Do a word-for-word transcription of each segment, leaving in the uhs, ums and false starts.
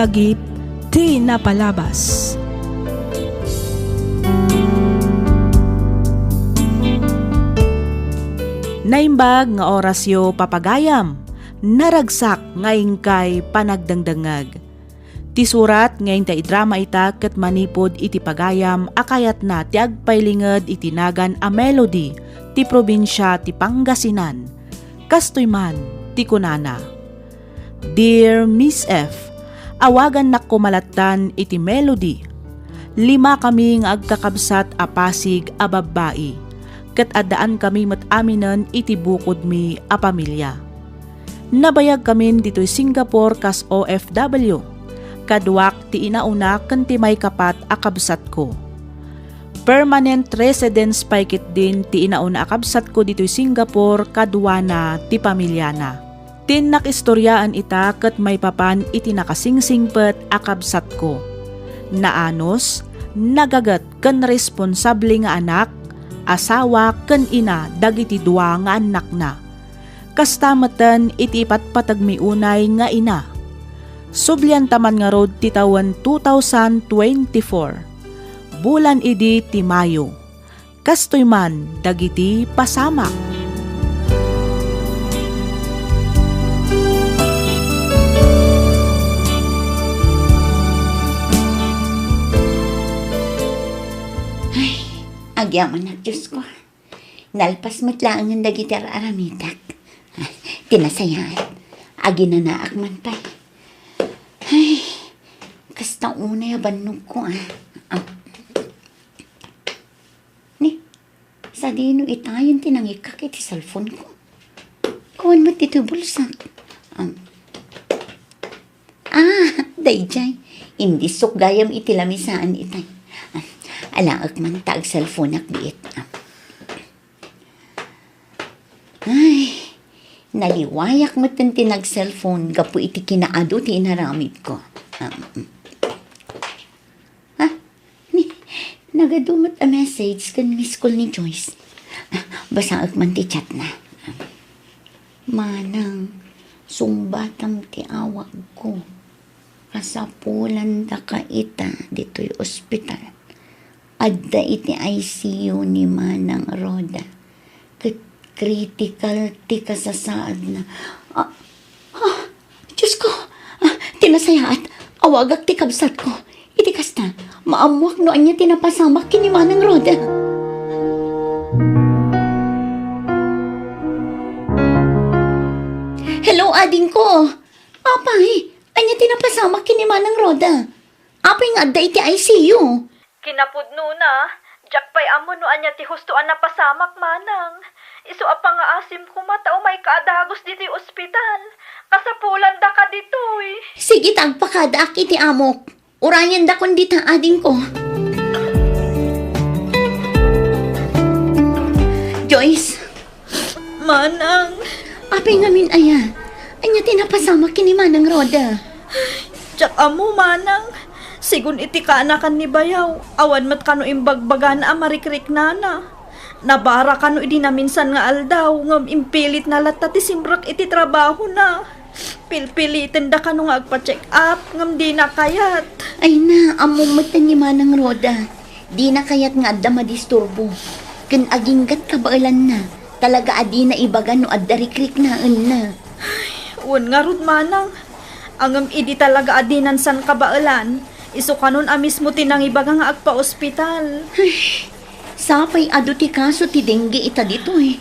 Agip ti napalabas. Naimbag nga orasyo, papagayam, naragsak nga inkay panagdengdengngeg. Ti surat nga inta idrama ita ket manipud iti pagayam a kayatna ti agpailinged iti nagan a Melody ti probinsia ti Pangasinan. Kastoy man ti kunana, "Dear Miss F, awagannakko malattan iti Melody. Lima kami nga agkakabsat a Pasig a babbai, ket addaan kami met aminen iti bukodmi a pamilia. Nabayag kamin ditoy Singapore kas O F W. Kaduak ti inauna ken ti maikapat a kabsatko. Permanent residence pay ketdin ti inauna a kabsatko ditoy Singapore kaduana ti pamiliana. Tinnak istoriaan ita ket maipapan iti nakasingsingpet a kabsatko. Naanus, nagaget ken responsable nga anak, asawa ken ina dagiti dua nga annakna. Kasta metten iti ipatpategmi unay nga ina. Sublianta man ngarud ti tawen two thousand twenty-four. Bulan idi ti Mayo. Kastoy man dagiti pasamak." Ay, agyamanak, Diosko. Nalpas met laengen dagiti ar-aramidak. Ti nasayaat, aginanaak man pay. Ay, kasta unay a bannogko, ah. Ah. Ni, sadino itayen ti nangikkak iti cellphone-ko? Kuan met ditoy bulsak. Um, Ah, daydiay. Indissok gayam iti lamisaan itay. Ah, alaek man ta ag-cellphone-ak biit. Ah. Ay, naliwayak met ti nag-cellphone gapu iti kinaadu ti inaramidko. Ah, mm. Ha? Ni, nagadu met a message ken miss call ni Joyce. Ah, basaek man ti chatna. "Manang, sungbatam ti awagko. Kasapulandaka ita ditoy ospital. Adda iti I C U ni Manang Roda. Ket critical ti kasasaadna." Ah, ah, Diosko! Ah, ti nasayaat, awagak ti kabsatko. Iti kasta, maammoak no ania ti napasamak ken ni Manang Roda. Hello, adingko! Apay, ania ti napasamak ken ni Manang Roda? Apay nga adda iti I C U? Kinapudnona, diak pay ammo no ania ti husto a napasamak, manang. Isu a pangaasim koma ta umayka a dagus ditoy ospital. Kasapulandaka ditoy. Sige ta agpakadaak iti amok. Urayendakon dita, adingko. Joyce, Manang. Apay ngamin aya? Ania ti napasamak ken ni Manang Roda? Diak ammo, manang. Sigun iti kaanakan ni bayaw, awan met kano imbagbagana a marikriknana. Nabara kano idi naminsan nga aldaw, ngem impilitna latta ti simrek iti trabahona. Pilpilitenda kano nga agpa-check up, ngem dina kayat. Ay na, ammom met ni Manang Roda. Dina kayat nga adda madisturbo. Ken aginggat kabaelanna, talaga a dina ibaga no adda rikriknaenna. Wen ngarud, manang. Ngem idi talaga a dinan san kabaelan, isu kanon a mismo ti nangibaga nga agpa-ospital. Ay, sapay adu ti kaso ti dengue ita ditoy.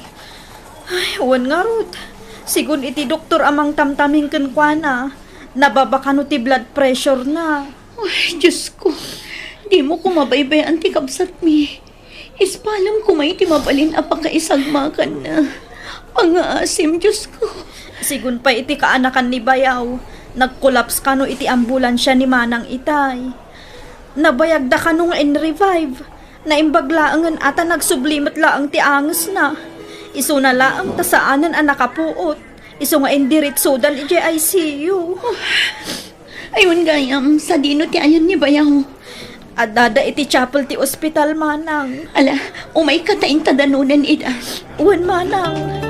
Ay, wen ngarud. Sigun iti doktor a mangtamtaming kenkuana, nababa kano ti blood pressure na. Ay, Diosko, dimo koma baybay-an ti kabsatmi. Ispalem koma iti mabalin a pakaisagmakanna. Pangaasim, Diosko. Sigun pay iti kaanakan ni bayaw, nagkolaps kano iti ambulansia ni manang itay. Nabayagda kano nga in-revive. Naimbag laengen a ta nagsubli met laeng ti angesna. Isuna laeng ta saanen a nakapuot. Isu nga indiritsodan idiay I C U. Ay, wen gayam, sadino ti ayan ni bayaw? Addada iti chapel ti ospital, manang. Ala, umayka ta inta danonen ida. Wen, manang.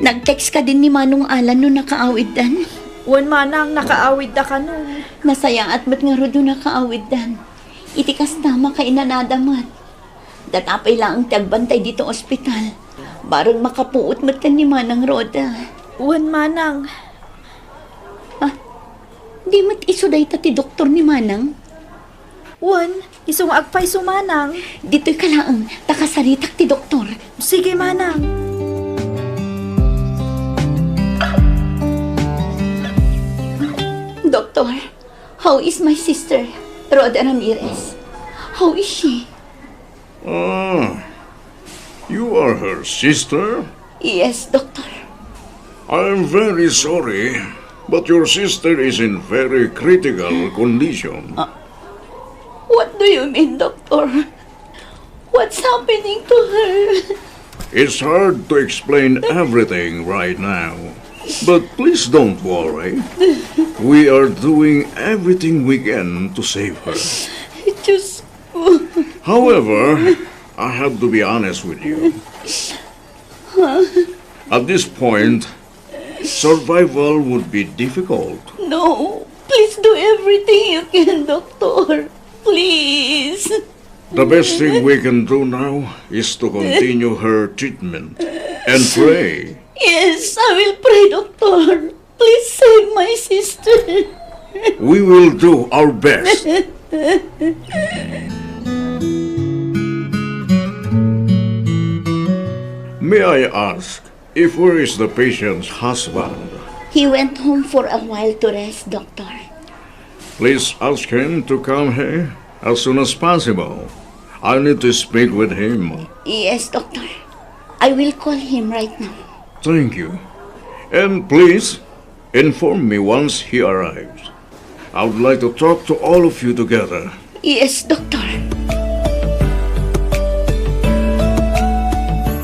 Nag-text kadin ni Manong Alan no nakaawiddan? Wen, manang, nakaawidda kano. Nasayaat met ngarud no nakaawiddan. Iti kasta, makainanada met. Data pay laeng ti agbantay dito ospital. Bareng makapuot met ken ni Manang Roda. Wen, manang. Ah, di met isu dayta ti doktor ni Manang? Wen, isu nga agpayso, manang. Ditoy ka laeng, ta kasaritak ti doktor. Sige, manang. Doktor, how is my sister, Rhoda Ramirez? How is she? Ah, you are her sister? Yes, Doctor. I am very sorry, but your sister is in very critical condition. Ah, what do you mean, Doctor? What's happening to her? It's hard to explain everything right now, but please don't worry. We are doing everything we can to save her. Diyos ko. However, I have to be honest with you. At this point, survival would be difficult. No, please do everything you can, Doctor. Please. The best thing we can do now is to continue her treatment and pray. Yes, I will pray, Doctor. Please save my sister. We will do our best. May I ask, if where is the patient's husband? He went home for a while to rest, Doctor. Please ask him to come here as soon as possible. I need to speak with him. Yes, Doctor. I will call him right now. Thank you. And please, inform me once he arrives. I would like to talk to all of you together. Yes, Doctor.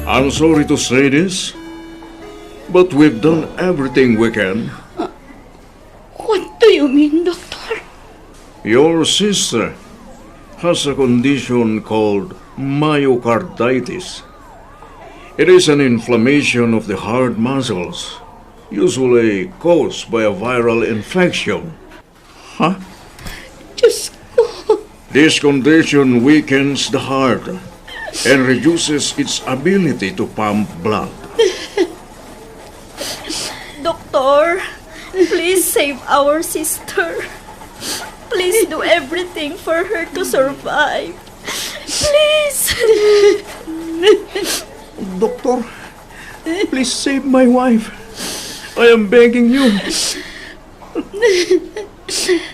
I'm sorry to say this, but we've done everything we can. Uh, what do you mean, Doctor? Your sister has a condition called myocarditis. It is an inflammation of the heart muscles, usually caused by a viral infection. Huh? Diyos ko. This condition weakens the heart and reduces its ability to pump blood. Doctor, please save our sister. Please do everything for her to survive. Please. Doctor, please save my wife. I am begging you.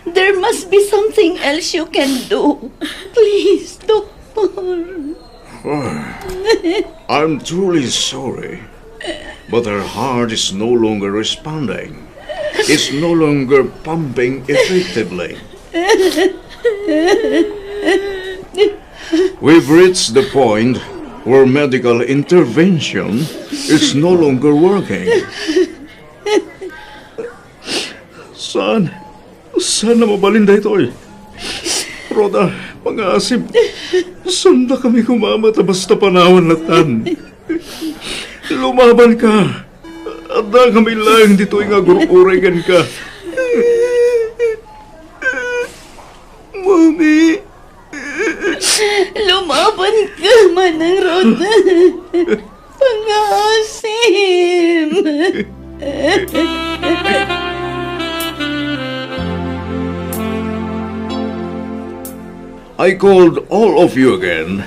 There must be something else you can do. Please, Doctor. I'm truly sorry, but her heart is no longer responding. It's no longer pumping effectively. We've reached the point where medical intervention is no longer working. Saan? Saan a mabalin daytoy? Rhoda, pangaasim, saanda kami kumama ta basta panawan latan. Lumaban ka. Adda kami laeng ditoy nga agur-uray kenka. Mami. Lumaban ka, Manang Rhoda. Pangaasim. I called all of you again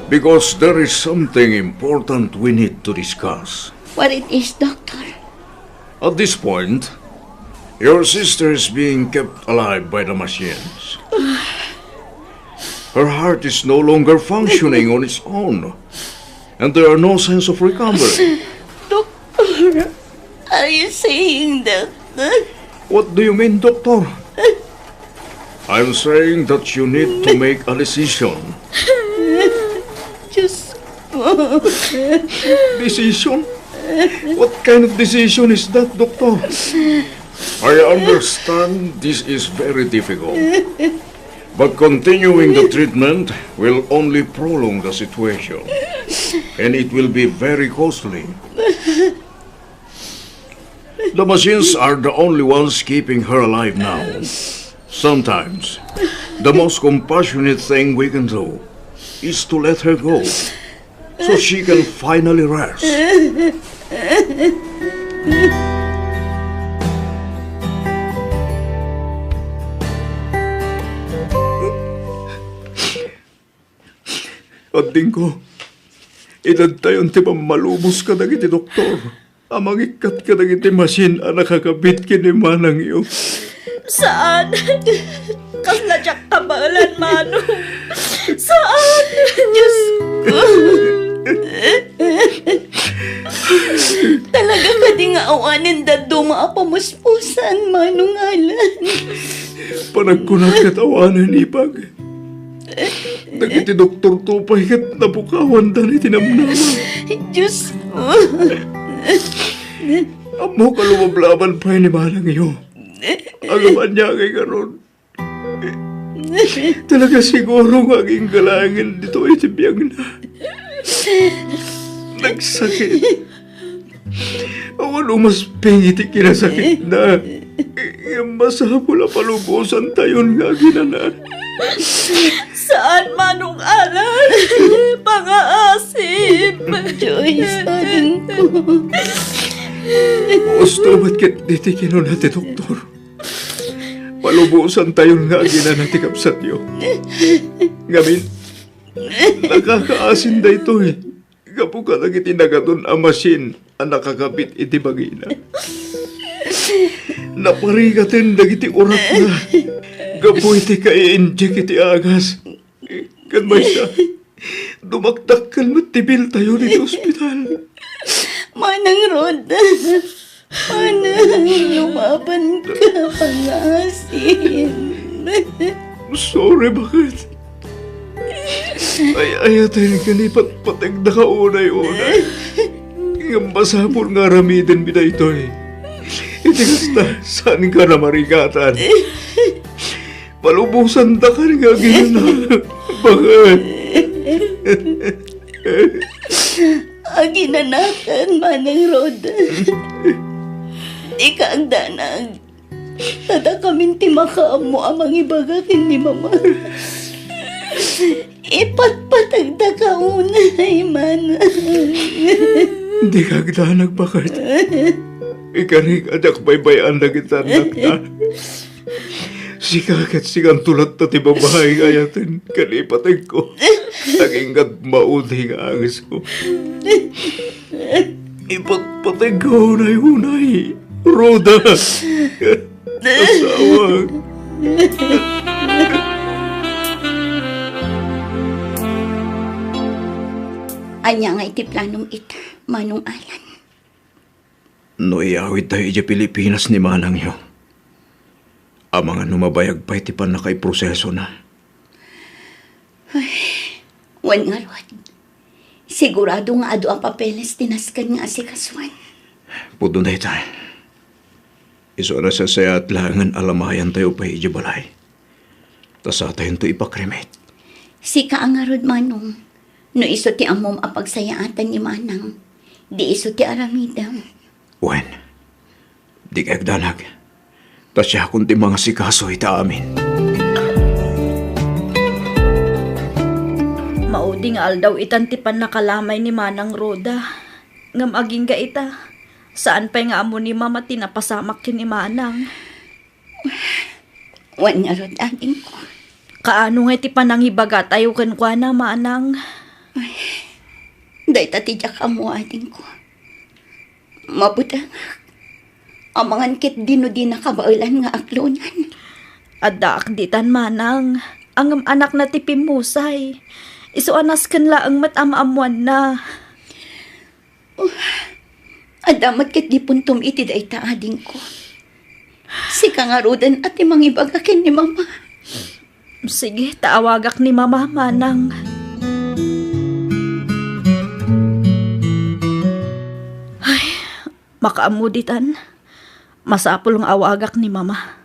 because there is something important we need to discuss. What it is, Doctor? At this point, your sister is being kept alive by the machines. Her heart is no longer functioning on its own, and there are no signs of recovery. Doctor, are you saying that? What do you mean, Doctor? I'm saying that you need to make a decision. Diyos ko. Decision? What kind of decision is that, Doctor? I understand this is very difficult, but continuing the treatment will only prolong the situation, and it will be very costly. The machines are the only ones keeping her alive now. Sometimes, the most compassionate thing we can do is to let her go so she can finally rest. Adingko, itedtayon ti pammalubos kadagiti doktor a mangikkat kadagiti masin a nakakabit ken ni manangyo. Saan. Kasla diak kabaelan, Manong. Saan. Diosko. Talaga kadi nga awanen dadduma a pamuspusan, Manong Alan? Panagkunat ket awanen, ipag. Dagiti doktorto pay ket napukawandan iti namnama. Diosko. Ammok a lumablaban pay ni manangyo. Agam aniagay ngarud. Talaga siguro nga agingga laengen ditoy iti biagna. Nagsakit. Awan umasping iti kinasakitna. Ngem masapul a palubosantayon nga aginana. Saan, Manong Alan? Pangaasim. Joyce, adingko. Usto met ket diti kinuna ti doktor. Palubosantayon nga aginana ti kabsatyo. Ngamin, nakakaasin daytoy gapu kadagiti nagadun a masin a nakakabit iti bagina. Naparigaten dagiti uratna gapu iti kai-inject iti agas. Ken maysa, dumakdakkel met ti biltayo iti ospital. Manang Rod, Manang, lumaban ka, pangaasim. Sorry, baket. Ay-ayaten nga ipatpategda ka unay-unay. Ngem masapul nga aramidenmi daytoy. Iti kasta, saan ka namarigatan. Palubosandakan nga aginana, baket. Aginanakan, Manang Rod. Dika agdanag. Ta dakamin ti makaammo a mangibaga ken ni Mama. Ipatpategda ka unay, Manang. Dika agdanag, baket. Ikarik a diak baybay-an dagiti annakna. Sika ket sikanto latta ti babai nga ayaten ken ipategko. Agingga maudi nga angesko. Ipatpategko unay-unay, Rhoda. Asawak. Ania nga iti planom ita, Manong Alan? No iyawidtayo idiay Pilipinas ni manangyo, amangan no mabayag pay ti pannakaiprosesona. Ay, wen ngarud, sigurado nga adu a papeles ti nasken nga asikasuan. Pudno dayta. Isu a nasasayaat laengen a lamayantayo pay idiay balay. Ta satayonto ipakrimit. Sika a ngarud, Manong, no isu ti ammom a pagsayaatan ni Manang, di isu ti aramidem. Wen, dika agdanag. Ta siakon ti mangasikaso ita amin. Maudi nga aldaw itan ti pannakalamay ni Manang Rhoda. Ngem agingga ita, saan pay nga ammo ni Mama ti napasamak ken ni Manang. Wen ngarud, adingko. Kaano nga iti panangibagatayo kenkuana, Manang? Ay, dayta ti diak ammo, adingko. Mabutengak. Amangan ket dino dina kabaelan nga aklonian. Addaak ditan, Manang. Ngem anakna ti pimmusay. Isu a nasken laeng met a maammoanna. Oh, adda met ket di puntom iti dayta, adingko. Sika ngaruden a ti mangibaga ken ni Mama. Sige, ta awagak ni Mama, Manang. Ay, makaammo ditan. Masapul nga awagak ni Mama.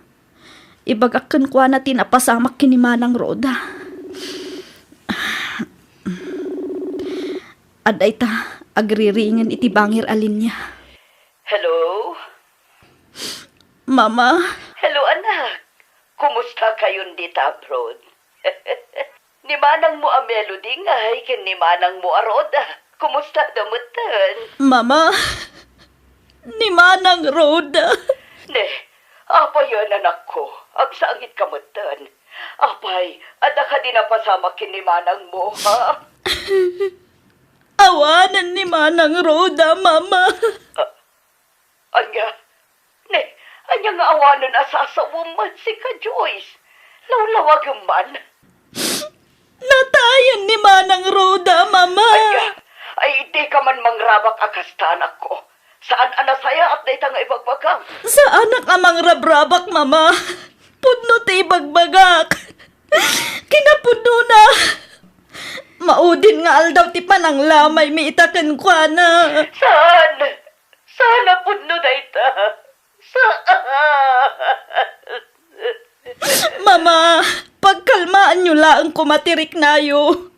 Ibagak kenkuana ti napasamak ken ni Manang Rhoda. Adda ita, agriringen iti bangir a linia. Hello? Mama? Hello, anak. Kumusta kayon dita abroad? Ni manangmo a Melody ngay ken ni manangmo a Rhoda, kumusta da metten? Mama, ni manang Rhoda. Ne, apayen, anakko, agsangitka metten. Apay, adda kadi napasamak ken ni manangmo, ha? Awanen ni manang Rhoda, Mama. Ah, ania? Ne, ania nga awanen a sasawem met sika, Joyce? Lawlawagem man. Natayen ni manang Rhoda, Mama. Ania? Ay, dika man mangrabak a kasta, anakko. Saan a nasayaat dayta nga ibagbagam. Saanak a mangrabrabak, Mama. Pudno ti ibagbagak. Kinapudnona. Maudin nga aldaw ti pananglamaymi ita kenkuana. Saan? Saan a pudno dayta? Saan? Mama, pagkalmaanyo laeng koma ti riknayo.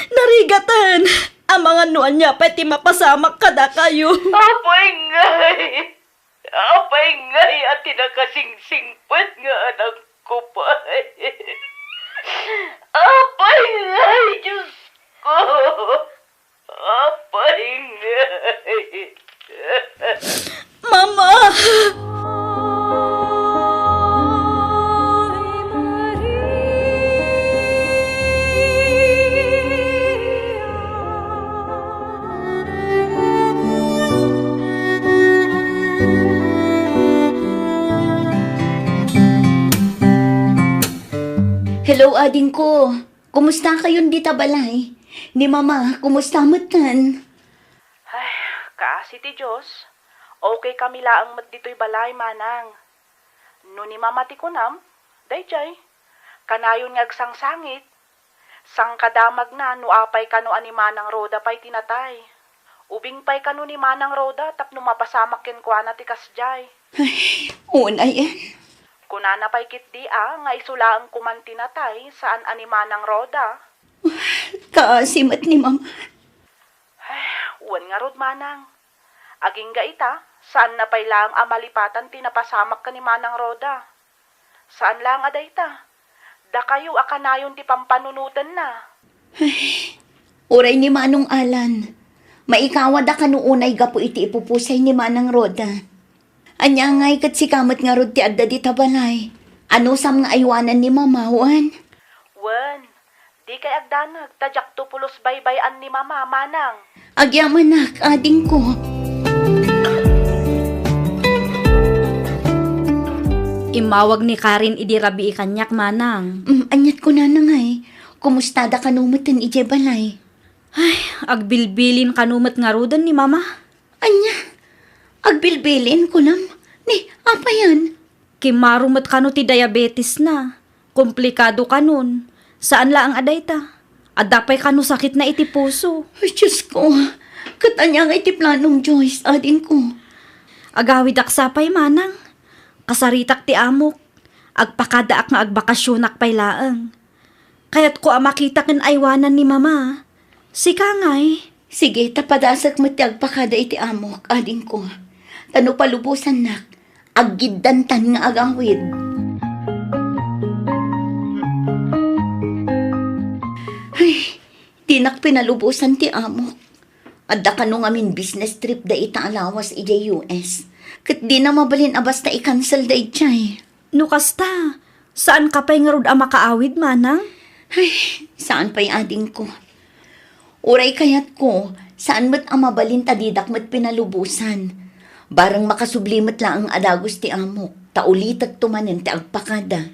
Narigaten. Amangan no ania pay ti mapasamak kadakayo. Apay ngay! Apay ngay a ti nakasingsingpet nga anakko pay? Apay ngay, Diyos ko! Apay ngay! Mama! Hello, adingko. Kumusta kayon dita balay? Ni Mama, kumusta metten? Ay, kaasi ti Dios. Okay kami laeng met ditoy balay, Manang. No ni Mama ti kunam, daydiay. Kanayon nga agsangsangit. Sangkadamagna no apay kano a ni Manang Roda pay ti natay. Ubing pay kano ni Manang Roda tapno mapasamak kenkuana ti kasdiay. Ay, unay, en. Kunana pay ketdi a nga isu laeng koman ti natay, saan a ni Manang Roda. Kaasi met ni Mama. Ay, wen ngarud, Manang. Agingga ita, saanna pay laeng a malipatan ti napasamak ken ni Manang Roda. Saan laeng a dayta. Dakayo a kanayon ti pampanunotenna. Ay, uray ni Manong Alan. Maikawada kano unay gapu iti ipupusay ni Manang Roda. Ania ngay ket sika met ngarud ti adda dita balay? Anusam nga aywanan ni Mama, wen? Wen, dikay agdanag ta diakto pulos baybay-an ni Mama, Manang. Agyamanak, adingko. Immawag ni Karen idi rabii kaniak, Manang. Mm, aniat kunana ngay? Kumustada kano metten idiay balay? Ay, agbilbilin kano met ngaruden ni Mama. Ania? Agbilbilin, kunam? Ni, apayen? Kimmaro met kano ti diabetesna. Komplikado kanon. Saan laeng a dayta. Adda pay kano sakitna iti puso. Ay, Diyos ko. Ket ania nga iti planom, Joyce, adingko? Agawidak sa pay, Manang. Kasaritak ti amok. Agpakadaak nga agbakasionak pay laeng. Kayatko a makita ken aywanan ni Mama. Sika ngay? Sige, ta padasek met ti agpakada iti amok, adingko. Ta no palubosannak, aggiddantan nga agawid. Ay, dinak pinalubosan ti amok. Adda kano ngamin business trip dayta a lawas idiay U S. Ket dina mabalin a basta i-cancel daydiay. No kasta, saanka pay ngarud a makaawid, Manang? Ay, saan pay, adingko. Uray kayatko, saan met a mabalin ta didak met pinalubosan. Bareng makasubli met laeng a dagus ti amok, ta ulitekto manen ti agpakada.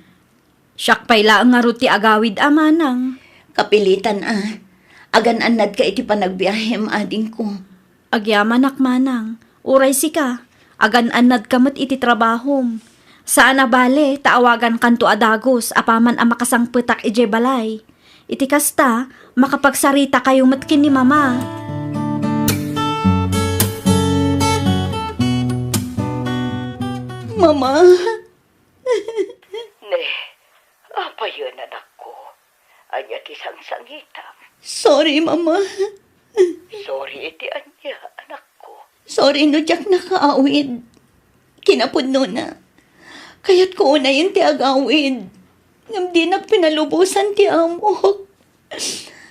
Siak pay laeng ngarud ti agawid a, Manang. Kapilitan a. Agan-annadka iti panagbiahem, adingko. Agyamanak, Manang. Uray sika, agan-annadka met iti trabahom. Saan a bale ta awagankanto a dagus apaman a makasangpetak idiay balay. Iti kasta, makapagsarita kayo met ken ni Mama. Mama! Ne, apayen, anakko? Ania ti sangsangitam? Sorry, Mama. Sorry iti ania, anakko? Sorry no diak nakaawid. Kinapudnona, Kayatko unayen ti agawid, ngem dinak pinalubosan ti amok.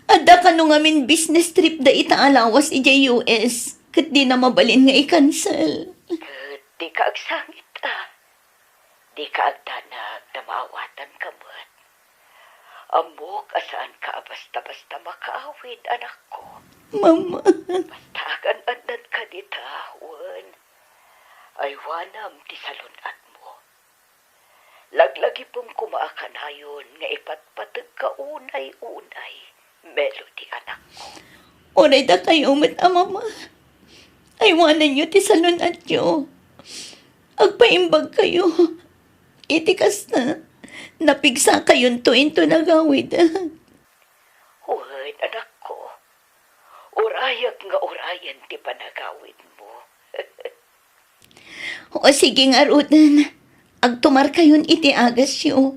Adda kano ngamin business trip dayta a lawas idiay U S, ket dina mabalin nga i-cancel. Ket dika agsangit, a. Dika agdanag ta maawatanka met. Ammok a saanka a basta-basta makaawid, anakko. Mama. Basta agan-annadka dita, wen. Aywanam ti salun-atmo. Laglagipem koma a kanayon nga ipatpategka unay-unay, Melody, anakko. Uray dakayo met a mama. Aywananyo ti salun-atyo. Agpaimbagkayo. Iti kasta, napigsakayonto inton agawid. Wen, anakko. Urayak nga urayen ti panagawidmo. O sige ngaruden, agtumarkayon iti agasyo.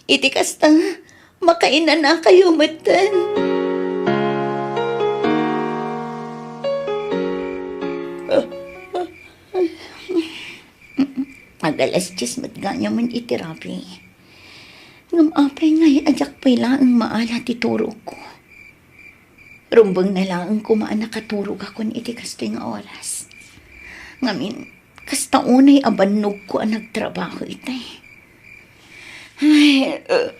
Iti kasta, makainanakayo metten. Ag-alas dies met gayam iti rabii. Ngem apay ngay a diak pay laeng maala ti turogko. Rumbengna laeng koma a nakaturogakon iti kastoy nga oras. Ngamin, kasta unay a bannogko a nagtrabaho itay. Ay, uh,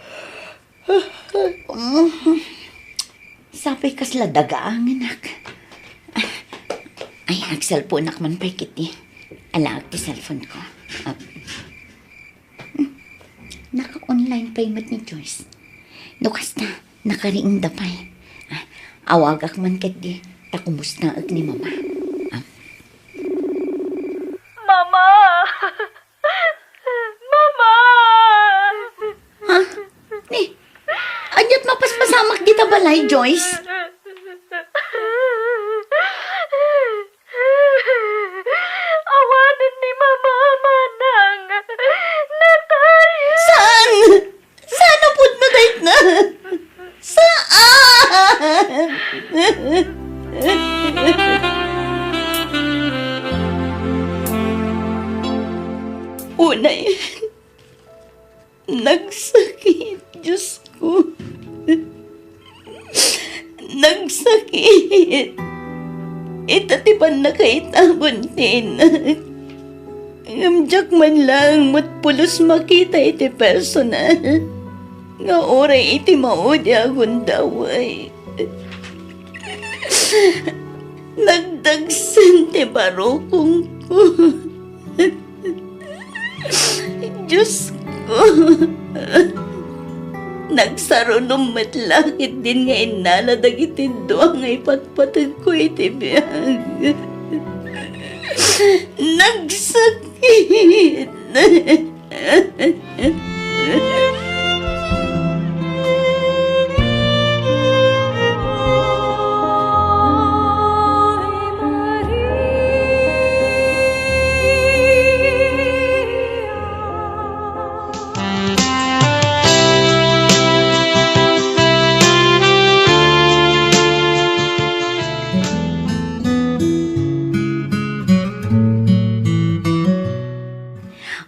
um, sapay kasla daga angenak. Ay, agselponak man pay ketdi. Alaek ti cellphone ko. Ah, hmm, naka-online pay met ni Joyce. No kasta, nakariingda pay. Ah, awagak man ketdi, ta kumustaek ni Mama. Ah. Mama! Mama! Ha? Ni, ania't mapaspasamak dita balay, Joyce? Awanen ni Mama, Manang. Natay. Saan? Saan a pudno dayta? Saan? Unay, nagsakit, Diyos ko. Nagsakit. Ita ti pannakaitagon ti inak. Ngem diak man laeng met pulos makita iti personal nga uray iti maudi a gundaway. Nagdagsen ti barukongko. Diyos ko, nagsarunom met la ketdin nga innala dagiti dua nga ipatpategko iti biag. Nagsakit.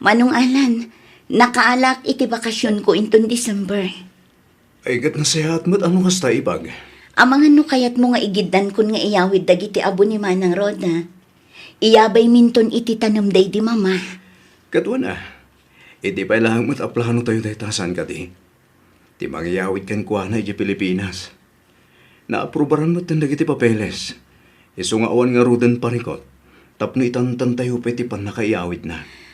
Manong Alan, nakaalak iti bakasionko inton December. Ay, ket nasayaat met a no kasta, Ipag. Amangan no kayatmo nga igiddankon nga iyawid dagiti abo ni Manang Roda. Iyabayminton iti tanem daydi Mama. Ket wen a, idi pay laeng met a plano tayo dayta, saan kadi? Ti mangiyawid kenkuana idiay Pilipinas. Naaprubaran met dagiti papeles. Isu nga awan ngaruden parikut tapno itantan tayo pay ti pannakaiyawidna.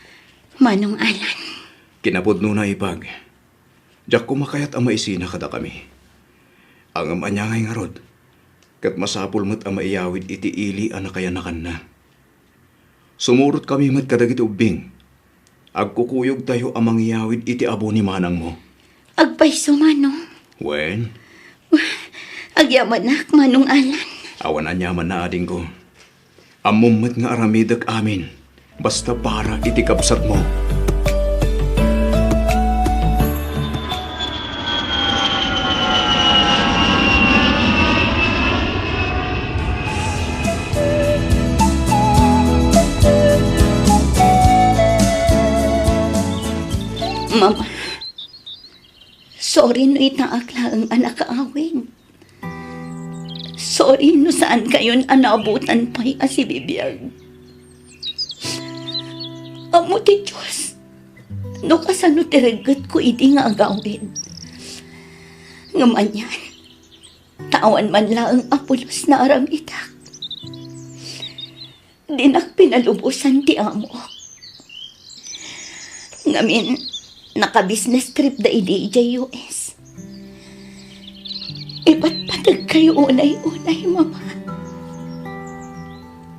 Manong Alan. Kinapudnona, Ipag. Diak koma kayat a maisina kadakami. Ngem ania ngay ngarud, ket masapul met a maiyawid iti ili a nakayanakanna. Sumurotkami met kadagiti ubbing. Agkukuyogtayo a mangiyawid iti abo ni manangmo. Agpayso, Manong. Wen? Agyamanak, Manong Alan. Awan aniamanna, adingko. Ammom met nga aramidek amin, basta para iti kabsatmo. Mama, sorry no itaak laeng a nakaawing. Sorry no saan kayon a naabutan pay a sibibiag. Ammo ti Dios no kasano ti reggetko idi nga agawid. Ngem anian, ta awan man laeng a pulos nga aramidek. Dinak pinalubosan ti amok. Ngamin, naka-business trip da idi idiay U S. Ipatpategkayo unay-unay, Mama.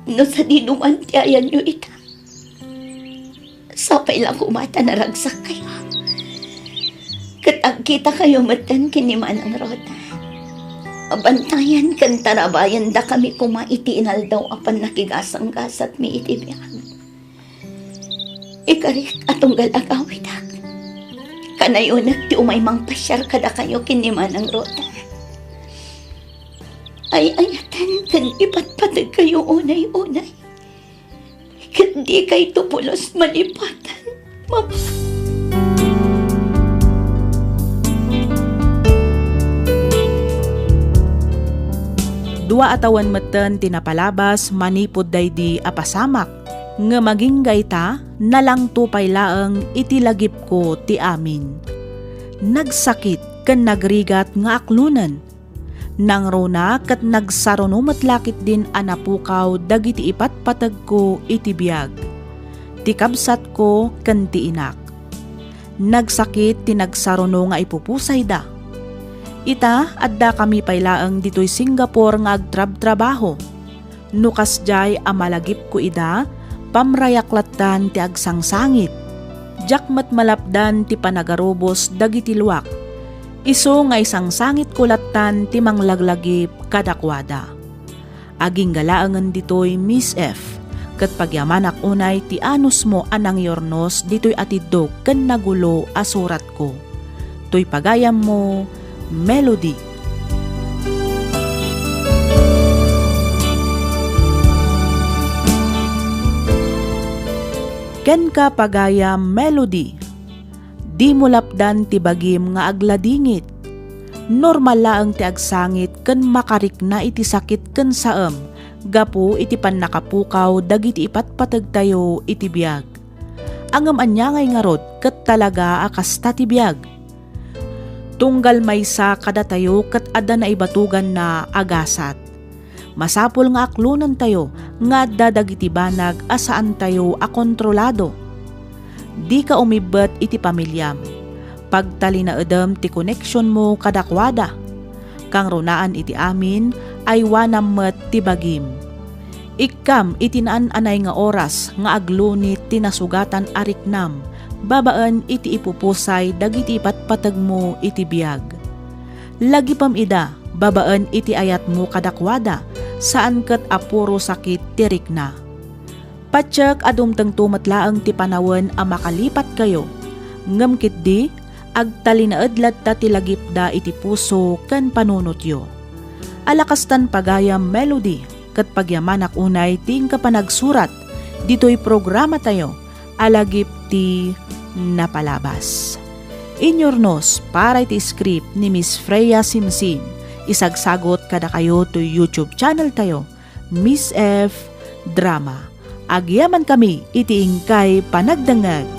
No sadino man ti ayanyo ita, sapay la koma ta naragsak kayo. Ket agkita kayo metten ken ni Manang Rodan. Abantayan ken tarabayan dakami koma iti inaldaw a pannakigasanggasatmi iti biag. Ikarik a tunggal agawidek, kanayonak ti umay mangpasiar kadakayo ken ni Manang Rodan. Ay-ayaten ken ipatpategkayo unay-unay. Ket dikayto pulos malipatan, Mama. Dua a tawen metten ti napalabas manipud daydi a pasamak, ngem agingga ita, nalangto pay laeng iti lagipko ti amin. Nagsakit ken nagrigat nga aklonen. Nangruna ket nagsaruno met la ketdin a napukaw dagiti ipatpategko iti biag, ti kabsatko ken ti inak. Nagsakit ti nagsaruno nga ipupusayda. Ita, addakami pay laeng ditoy Singapore nga agtrabtrabaho. No kasdiay a malagipko ida, pamrayak lattan ti agsangsangit. Diak met malapdan ti panagarubos dagiti luak. Isu nga isangsangitko lattan ti manglaglagip kadakuada. Agingga laengen ditoy Miss F, ket pagyamanak unay ti anusmo a nangyurnos ditoy atiddog ken nagulo a suratko. Toy pagayammo, Melody. Kenka, pagayam Melody, dimo lapdan ti bagim nga agladingit. Normal laeng ti agsangit ken makarikna iti sakit ken saem gapu iti pannakapukaw dagiti ipatpategtayo iti biag. Ngem ania ngay ngarud ket talaga a kasta ti biag? Tunggal maysa kadatayo ket adda naibatuganna a gasat. Masapul nga aklonentayo nga adda dagiti banag a saantayo a kontrolado. Dika umibbet iti pamiliam. Pagtalinaedem ti koneksionmo kadakuada. Kangrunaan iti amin, aywanam met ti bagim. Ikkam iti naan-anay nga oras nga aglunit ti nasugatan a riknam babaen iti ipupusay dagiti ipatpategmo iti biag. Lagipem ida babaen iti ayatmo kadakuada, saan ket a puro sakit ti rikna. Patiek a dumtengto met laeng ti panawen a makalipatkayo, ngem ketdi, agtalinaed latta ti lagipda iti puso ken panunotyo. Ala kastan, pagayam Melody, ket pagyamanak unay ti inka panagsurat ditoy programatayo a lagip ti napalabas. Inyurnos para iti script ni Miss Freya Simsim, isagsagot kadakayo toy YouTube channel tayo, Miss F Drama. Agyamankami iti inkay panagdengngeg.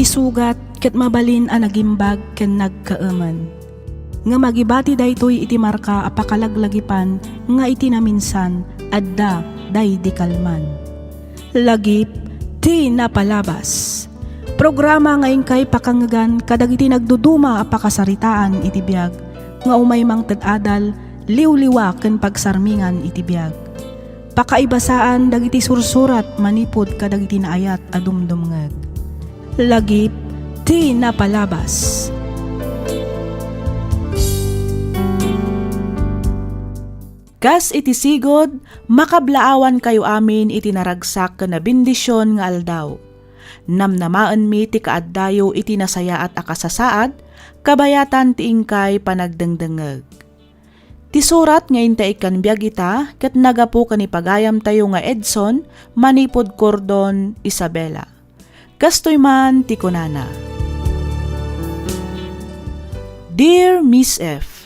Isugat ket mabalin a nagimbag ken nagkaemen. Ngem agibati daytoy iti marka a pakalaglagipan nga iti naminsan adda daydi kalman. Lagip ti napalabas. Programa nga inkay pakangngegan kadagiti nagduduma a pakasaritaan iti biag nga umay mangted adal, liwliwa ken pagsarmingan iti biag. Pakaibasaan dagiti sursurat manipud kadagiti naayat a dumdumngeg. Lagip ti napalabas. Kas iti sigud, makablaawankayo amin iti naragsak ken nabendision nga aldaw. Namnamaenmi ti kaaddayo iti nasayaat a kasasaad, kabayatan ti inkay panagdengdengngeg. Ti surat nga inta ikkan biag ita ket nagapu ken ni pagayamtayo nga Edson manipud Cordon, Isabela. Kastoy man ti kunana, Dear Miss F,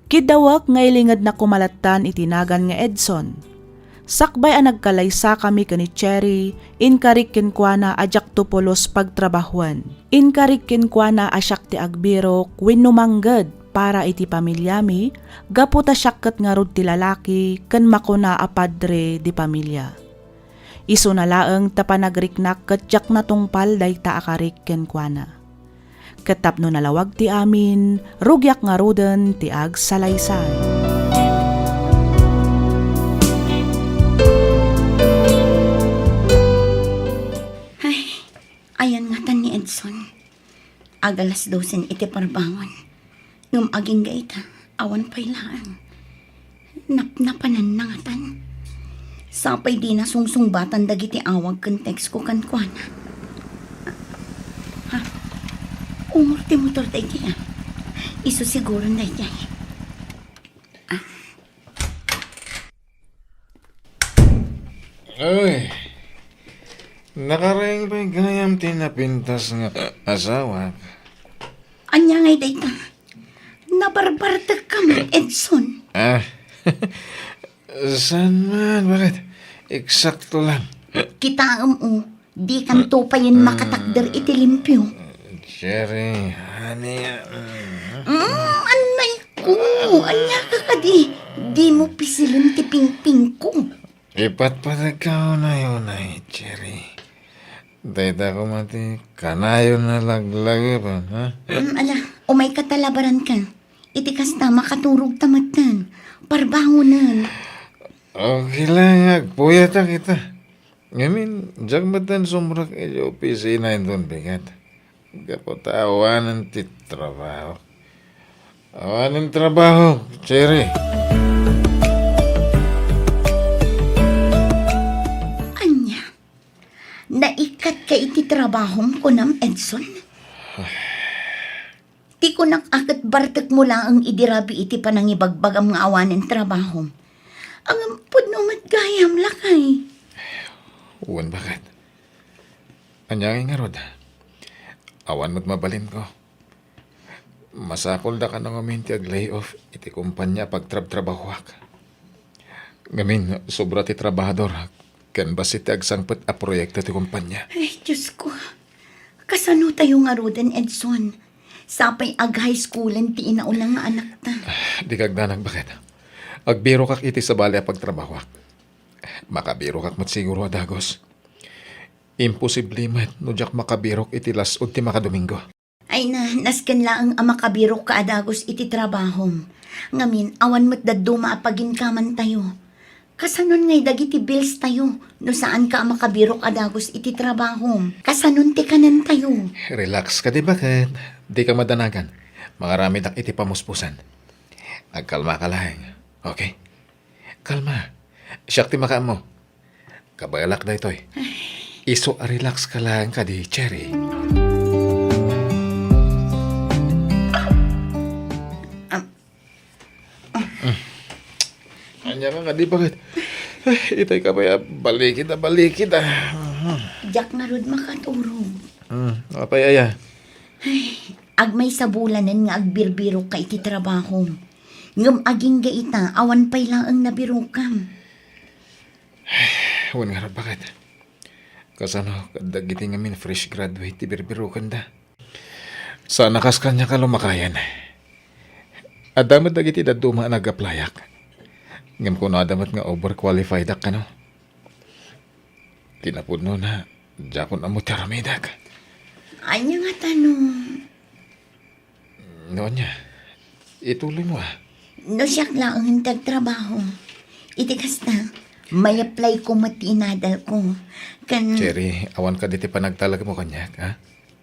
kiddawek nga ilingednak koma lattan iti nagan nga Edson. Sakbay a nagkalaysakami ken ni Cherry, inkarik kenkuana a diakto pulos pagtrabahoen. Inkarik kenkuana a siak ti agbirok wenno mangged para iti pamiliami, gapu ta siak ket ngarud ti lalaki ken makuna a padre de pamilia. Isuna laeng ta panagriknak ket diak natungpal dayta a karik kenkuana. Ket tapno nalawag ti amin, rugiak ngaruden ti agsalaysay. Ay, ayan ngatan ni Edson. Ag-alas dosen iti parbangon. Ngem agingga ita, awan pay laeng. Napnapananna ngatan. Sapay dina sungsungbatan dagiti awag ken text ko kenkuana. Ha? Umor ti motor daydiay, a. Isu siguron daydiay. Uy, nakareng pay gayam ti napintas nga asawak. Ania ngay dayta? Nabarbartek ka met, Edson. Ah, saan man? Bakit? Eksakto lang. Kitaem, o, dikanto payen makatakder iti limpio. Cherry, honey, ah, mm. Mm, anay ko, ania ka kadi? Dimo pisilen ti pingpingko. Ipatpateg ka unay-unay, Cherry. Dayta koma ti kanayon a laglagipen, ha? Mm, ala, umay ka ta labaran ka. Iti kasta, makaturog ta metten. Parbangonen. Okay lang, agpuyatak ita. Ngamin, diak metten sumrek iti opisina inton bigat. Gapu ta awanen ti trabaho. Awanen trabaho, Cherry. Ania? Naikkat ka iti trabahom, kunam, Edson? Ti kunak a ket bartekmo laeng idi rabii iti panangibagbagam nga awanen trabahom. Ngem pudno met gayam, lakay. Wen, bakit? Ania ngay ngarud? Awan met mabalinko. Masapulda kano ngamin ti ag-layoff iti kompania a pagtrabtrabahoak. Ngamin, sobra ti trabahador, ken bassit ti agsangpet a proyekto ti kompania. Ay, Diyos ko. Kasano tayo ngaruden, Edson? Sapay ag-high schoolen ti inauna nga anakta. Dika agdanag, bakit? Agbirokak iti sabali a pagtrabahoak. Makabirokak met siguro a dagus. Imposible met no diak makabirok iti las-ud ti makadomingo. Ay na, nasken laeng a makabirok ka a dagus iti trabahom. Ngamin, awan met dadduma a paginkamantayo. Kasanon ngay dagiti bills tayo no saan ka a makabirok a dagus iti trabahom? Kasanon ti kanentayo? Relax ka, di ba, ket dika madanagan. Mangaramidak iti pamuspusan. Agkalma ka laeng, okay? Kalma. Siak ti makaammo. Kabaelak daytoy. Isu a relax ka laeng kadi, Cherry. Am. Ania ka kadi, bakit? Ay, itay ka pay a balikid a balikid, ah. Diak ngarud makaturog. Hmm, apay aya? Ay, agmaysa bulanen nga agbirbirok ka iti trabahom. Ngem agingga ita, awan pay laeng nabirokam. Wen ngarud, bakit? Kasano kadagiti ngamin fresh graduate ti birbirokenda? Saan a kas kaniak a lumakayen. Adda met dagiti dadduma a nag-applyak. Ngem kunada met nga overqualified-ak kano. Ti napudnona, diakon ammo ti aramidek. Ania ngata no? No ania, ituloy mo, a. No siak laengen ti agtrabaho, iti kasta, may-apply-ko met ti inadalko. Ken Cherry, awan kadi ti panagtalekmo kaniak, a?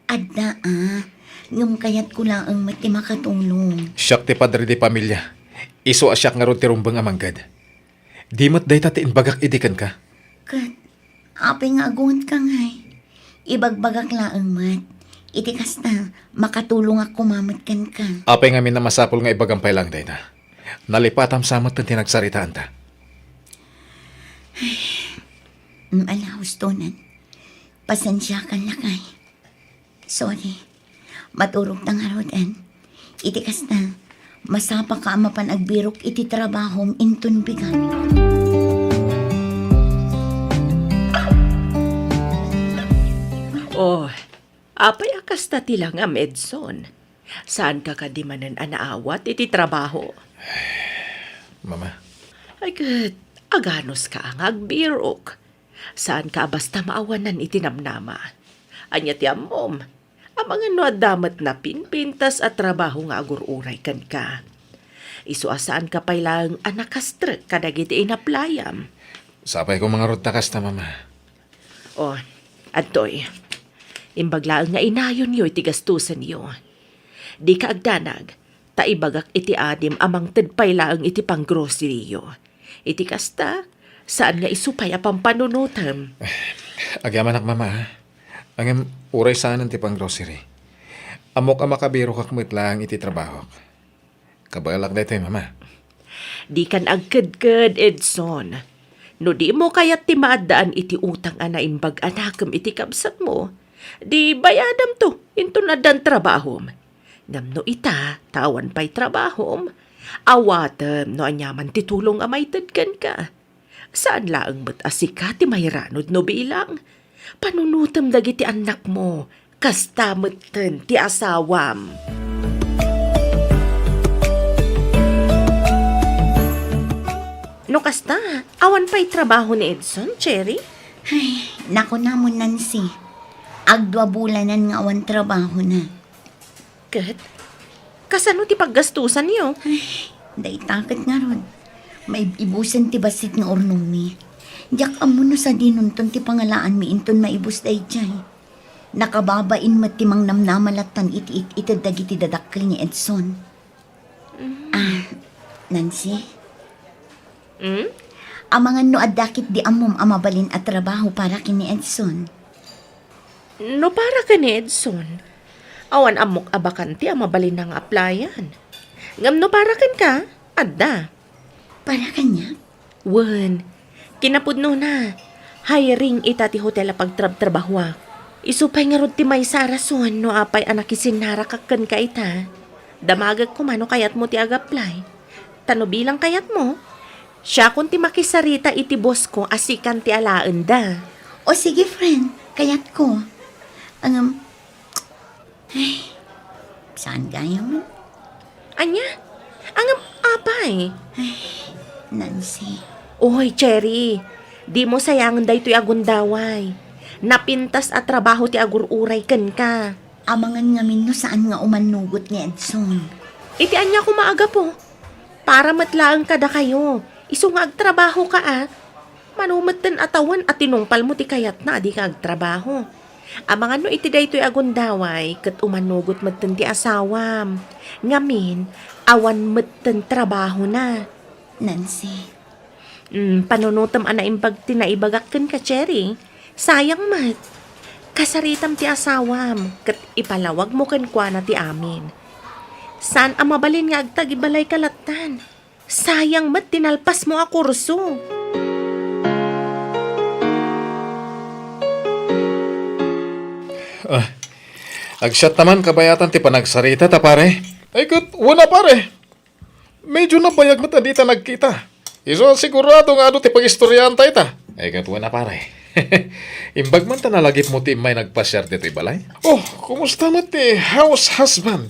Adda, a. Ngem kayatko laeng met ti makatulong. Siak ti padre de familia. Isu a siak ngarud ti rumbeng a mangged. Di met dayta ti imbagak idi kenka. Ket apay nga agungetka ngay? Ibagbagak laeng met. Iti kasta, makatulongak koma met kenka. Apay ngamin a masapul nga ibagam pay laeng dayta? Nalipatam sa met ti nagsaritaanta. Mm, ala, hustonan. Pasensiakan, lakay. Sorry. Maturogta ngaruden. Iti kasta, masapaka a mapan agbirok iti trabahom inton bigat. Oh, apay a kasta ti langam, Edson? Saanka kadi manen a naawat iti trabaho? Mama. Ay, ket aganuska a nga agbirok. Saanka a basta maawanan iti namnama. Ania ti ammom? Amangan no adda met napinpintas a trabaho nga agur-uray kenka. Isu a saanka pay laeng a nakastrek kadagiti inaplayam. Sapay koma ngarud ta kasta, Mama. O, adtoy. Imbag laeng nga inayonyo iti gastusenyo. Dika agdanag, ta ibagak iti adim a mangted pay laeng iti panggroceryyo. Iti kasta, saan nga isu pay a pampanunotem. Agyamanak, Mama, a. Ngem uray saanen ti panggrocery. Ammok a makabirokak met laeng iti trabahok. Kabaelak daytoy, Mama. Dikan agkedked, Edson. No dimo kayat ti maaddaan iti utang a naimbag a nakem iti kabsatmo, di bayadamto inton addan trabahom. Ngem no ita, ta awan pay trabahom, awatem no aniaman ti tulong a maited kenka. Saan laeng met a sika ti mairanod no bilang. Panunotem dagiti annakmo, kasta metten ti asawam. No kasta, awan pay trabaho ni Edson, Cherry? Ay, nakunamon, Nancy. Agdua bulanen nga awan trabahona. Ket, kasano ti paggastusanyo? Ay, dayta ket ngarud. Maib-ibusen ti bassit nga urnongmi. Diak ammo no sadinonton ti pangalaanmi inton maibus daydiay. Nakababain met ti mangnamnama lattan iti it-ited dagiti dadakkel ni Edson. Mm. Ah, Nancy? Mm? Amangan no adda ketdi ammom a mabalin a trabaho para ken ni Edson. No para ken ni Edson, awan ammok a bakante a mabalinna nga applyan. Ngem no para kenka, adda. Para kaniak? Wen, kinapudnona, hiring ita ti hotel a pagtrabtrabahoak. Isu pay ngarud ti maysa a rason no apay a nakisinnarakak kenka ita. Damagek koma no kayatmo ti ag-apply. Ta no bilang kayatmo, siakon ti makisarita iti bossko a sikan ti alaenda. O sige, friend, kayatko. Ngem, ay, saan gayam? Ania? Ngem, apay? Ay, Nancy. Oy, Cherry, dimo sayangen daytoy a gundaway. Napintas a trabaho ti agur-uray kenka. Amangan ngamin no saan nga umannugot ni Edson. Iti ania koma a gapu? Para met laeng kadakayo. Isu nga agtrabahoka, a. Mano metten a tawen a tinungpalmo ti kayatna a dika agtrabaho. Amangan no iti daytoy a gundaway ket umannugot metten ti asawam. Ngamin, awan metten trabahona. Nancy. Mm, panunotem a naimbag ti naibagak kenka, Cherry. Sayang met. Kasaritam ti asawam, ket ipalawagmo kenkuana ti amin. Saan a mabalin nga agtagibalayka lattan. Sayang met ti nalpasmo a kurso. Ah, agsiatta man kabayatan ti panagsarita ta, pare. Ay, ket, wen a, pare. Medyo nabayag met a dita nagkita. Isu a sigurado nga adu ti pagistoriaanta ita. Ay, ket, wen a, pare. Imbag man ta nalagipmo ti immay nagpasiar ditoy balay. Oh, kumusta met ti house husband?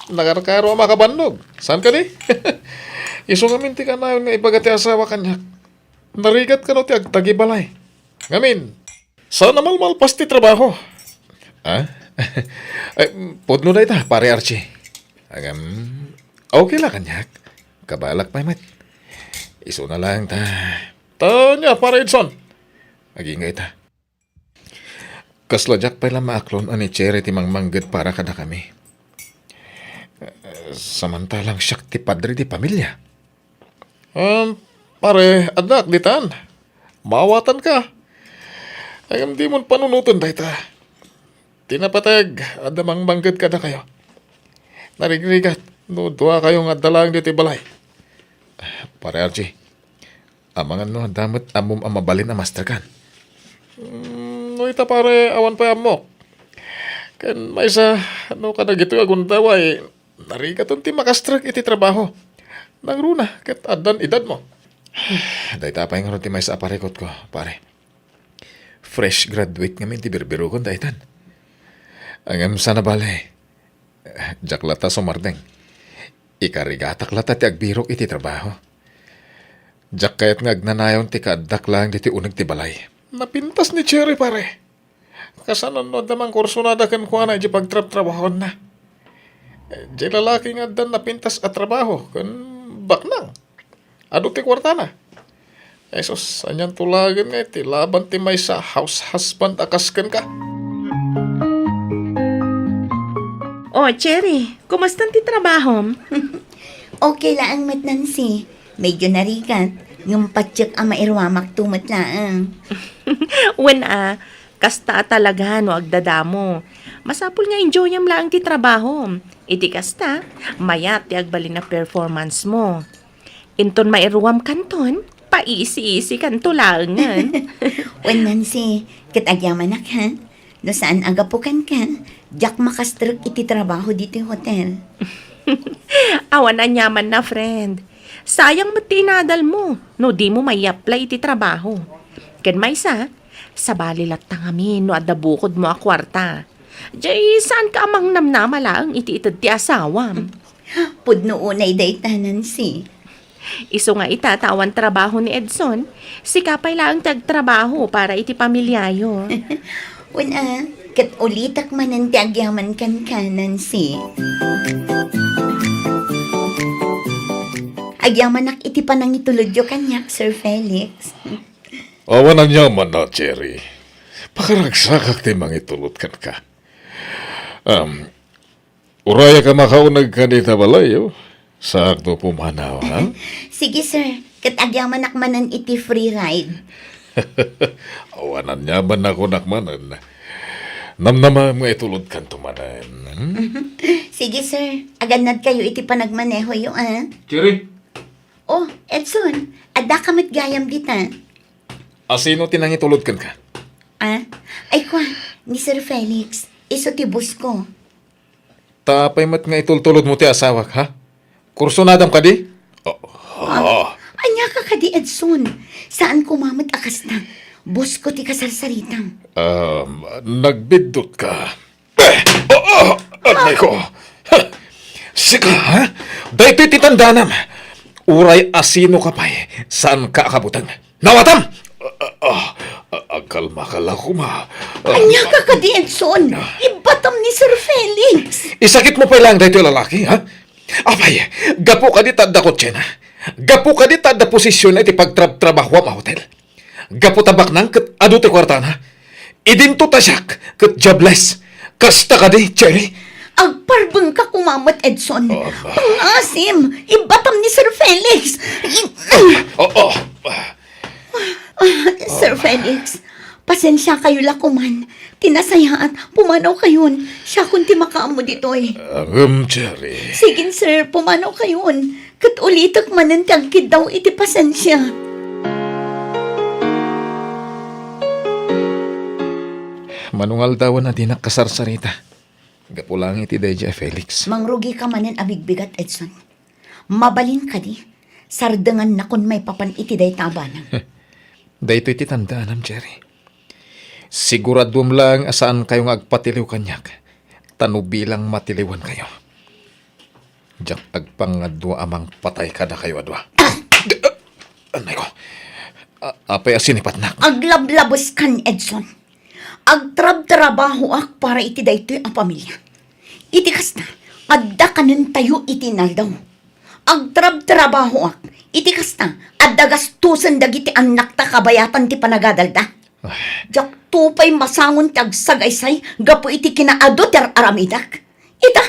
Nakarkaro a makabannog. Saan kadi? Isu ngamin ti kanayon nga ibaga ti asawa kaniak. Narigat kano ti agtagibalay. Ngamin, saan a malmalpas ti trabaho? Ah? Ay, pudno dayta, Pare Archie. Agam, okay la kaniak. Kabaelak pay met. Isuna laeng ta. Ta ania, Pare Edson? Agingga ita. Kasla diak pay la maaklon a ni Cherry ti mangmangged para kadakami. Samantalang siak ti padre ti pamilia. Um, pare, addaak ditan. Maawatanka. Ngem dimon panunoten dayta. Ti napateg, adda mangmangged kadakayo. Narigrigat no duakayo nga adda laeng ditoy balay. Pare Archie, amangan no adda met ammom a mabalin a masterkan. Mm, no ita pare, awan pay ammok. Ken maysa, no kadagitoy a gundaway, narigaton ti makastrek iti trabaho. Nangruna ket addan edadmo. Dayta pay ngarud ti maysa a parikutko, pare. Fresh graduate ngamin ti birbirogen daytan. Ngem saan a bale, diak latta sumardeng. Ikarigatak latta ti agbirok iti trabaho. Diak kayat nga agnanayon ti kaaddak laeng ditoy uneg ti balay. Napintas ni Cherry, pare. Kasano no adda mangkursunada kenkuana iti pagtrabtrabahuanna? Diay lalaki nga addan napintas a trabaho ken baknang. Adu ti kuartana. Jesus, anian to laeng nga iti laban ti maysa a house husband a kas kenka? Oh, Cherry, kumustan ti trabahom? Okay laeng met, Nancy. Medyo narigat, ngem patiek a mairuamakto met laeng. Wen a, kasta a talaga no agdadamo. Masapul nga enjoyam laeng ti trabahom. Iti kasta, mayat ti agbalin a performance mo. Inton mairuam kanton, paisi-isi kanto laengen. Wen, Nancy, ket agyamanak, ha? No saan a gapu kenka, diak makastrek iti trabaho ditoy hotel. Awan aniamanna, friend. Sayang met ti inadal mo no di mo mai-apply iti trabaho. Ken maysa, sabali latta ngamin no adda bukodmo a kuarta. Jay, saanka a mangnamnama laeng iti ited ti asawam. Pudno unay dayta, Nancy. Isu nga ita ta awan trabaho ni Edson, sika pay laeng ti agtrabaho para iti pamiliayo. Wen a, ket ulitek manen ti agyaman kenka, Nancy. Agyamanak iti panangitulodyo kaniak, Sir Felix. Awan aniamanna, Cherry. Pakaragsakak ti mangitulod kenka. Um, Urayak a makauneg ka dita balay, oh. Sakto pumanaw, ha? Sige, sir. Ket agyamanak manen iti free ride. Awan aniamanna kunak manen. Namnamaem nga itulodkanto manen, hmm? Sige, sir. Agannadkayo iti panagmanehoyo, ah. Cherry! Oh, Edson, addaka met gayam dita. Asino ti nangitulod kenka? Ah? Ay, kua, ni Sir Felix. Isu ti boss ko. Ta apay met nga itultulodmo ti asawak, ha? Kursunadam kadi? Oh, ah, oh. Ania ka kadi, Edson? Saan koma met a kasta. Boss ko ti kasarsaritam. Um, nagbiddutka. Eh! Oh, oh! Anay ko! Ha! Sika, ha? Daytoy ti tandanam. Uray asino ka pay, saan ka a kabuteng. Nawatam! Ah, ah, ah, agkalma ka la koma. Ah, ania ka kadi, Edson? Ah. Ibbatam ni Sir Felix. Isakit mo pay laeng daytoy lalaki, ha? Apay, gapu kadi ta adda kotsena. Gapu kadi ta adda posisionna iti pagtrabtrabahoam a hotel. Gapu ta baknang ket adu ti kuartana. Idinto ta siak ket jobless. Kasta kadi, Cherry? Agparbengka koma met, Edson. Oh, ma- Pangasim! Ibbatam ni Sir Felix! I- Oh, oh. Ah, Sir Felix, pasensiakayo la koman. Ti nasayaat, pumanawkayon. Siakon ti makaammo ditoy. Ngem, Cherry. Sige, sir, pumanawkayon. Ket ulitek manen ti agkiddaw iti pasensia. Mano nga aldawen a dinak kasarsarita. Gapu laeng iti daydiay a Felix. Mangrugika manen a bigbigat, Edson. Mabalin kadi, sardengannakon maipapan iti dayta a banag. Daytoy ti tandaanam, Cherry. Siguraduem laeng a saankayo nga agpatiliw kaniak, ta no bilang matiliwankayo, diak agpangadua a mangpatay kadakayo a dua. Anay ko. A-, apay a sinipatnak? Aglablabeskan, Edson. Agtrabtrabahoak para iti daytoy a pamilia. Iti kasta, adda kanentayo iti inaldaw. Agtrabtrabahoak. Iti kasta, adda gastusen dagiti annakta kabayatan ti panagadalda. Ay. Diakto pay masangon ti agsagaysay gapu iti kinaadu ti ar-aramidek. Ita,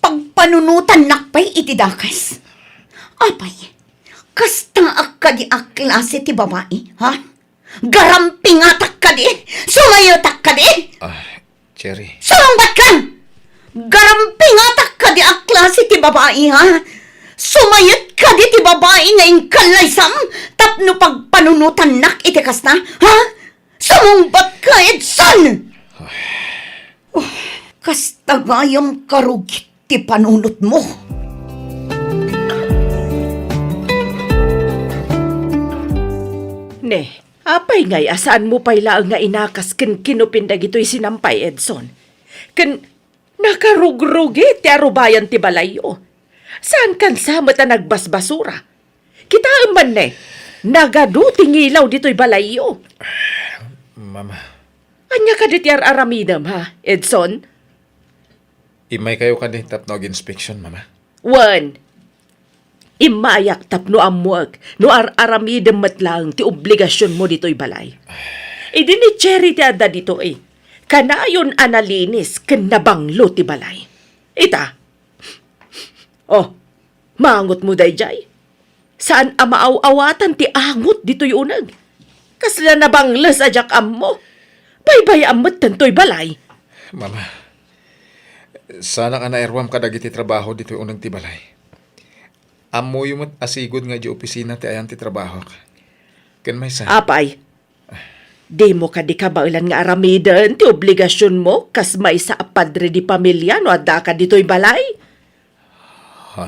pagpanunotannak pay iti dakes. Apay, kastaak kadi a klase ti babai, ha? Garampingatak kadi? Sumayetak kadi? Ah, Cherry. Sumungbatka! Garampingatak kadi a klase ti babai, ha? Sumayet kadi ti babai nga inkallaysam tapno pagpanunotannak iti kasta, ha? Sumungbatka, Edson! Oh, kasta gayam karugit ti panunotmo. Ne, apay ngay a saanmo pay laeng nga inakas ken kinupin dagitoy sinampay, Edson? Ken nakarugrugi ti arubayan ti balayyo. Saankan sa met a nagbasbasura. Kitaem man ne, nagadu ti ngilaw ditoy balayyo. Mama. Ania kadi ti ar-aramidem, ha, Edson? Immaykayo kadi tapno aginspeksiyon, Mama? Wen, immayak tapno ammoek no ar-aramidem met laeng ti obligasionmo ditoy balay. Idi ni Cherry ti adda ditoy, kanayon a nalinis ken nabanglo ti balay. Ita. Oh, maangotmo daydiay? Saan a maaw-awatan ti angot ditoy uneg. Kasla nabangles a diak ammo. Baybay-am metten toy balay. Mama, saanak a nairwam kadagiti trabaho ditoy uneg ti balay. Ammoyo met a sigud nga idiay opisina ti ayan ti trabahok. Ken maysa. Apay, dimo kadi kabaelan nga aramiden ti obligasionmo kas maysa a padre de pamilia no addaka ditoy balay? Ha?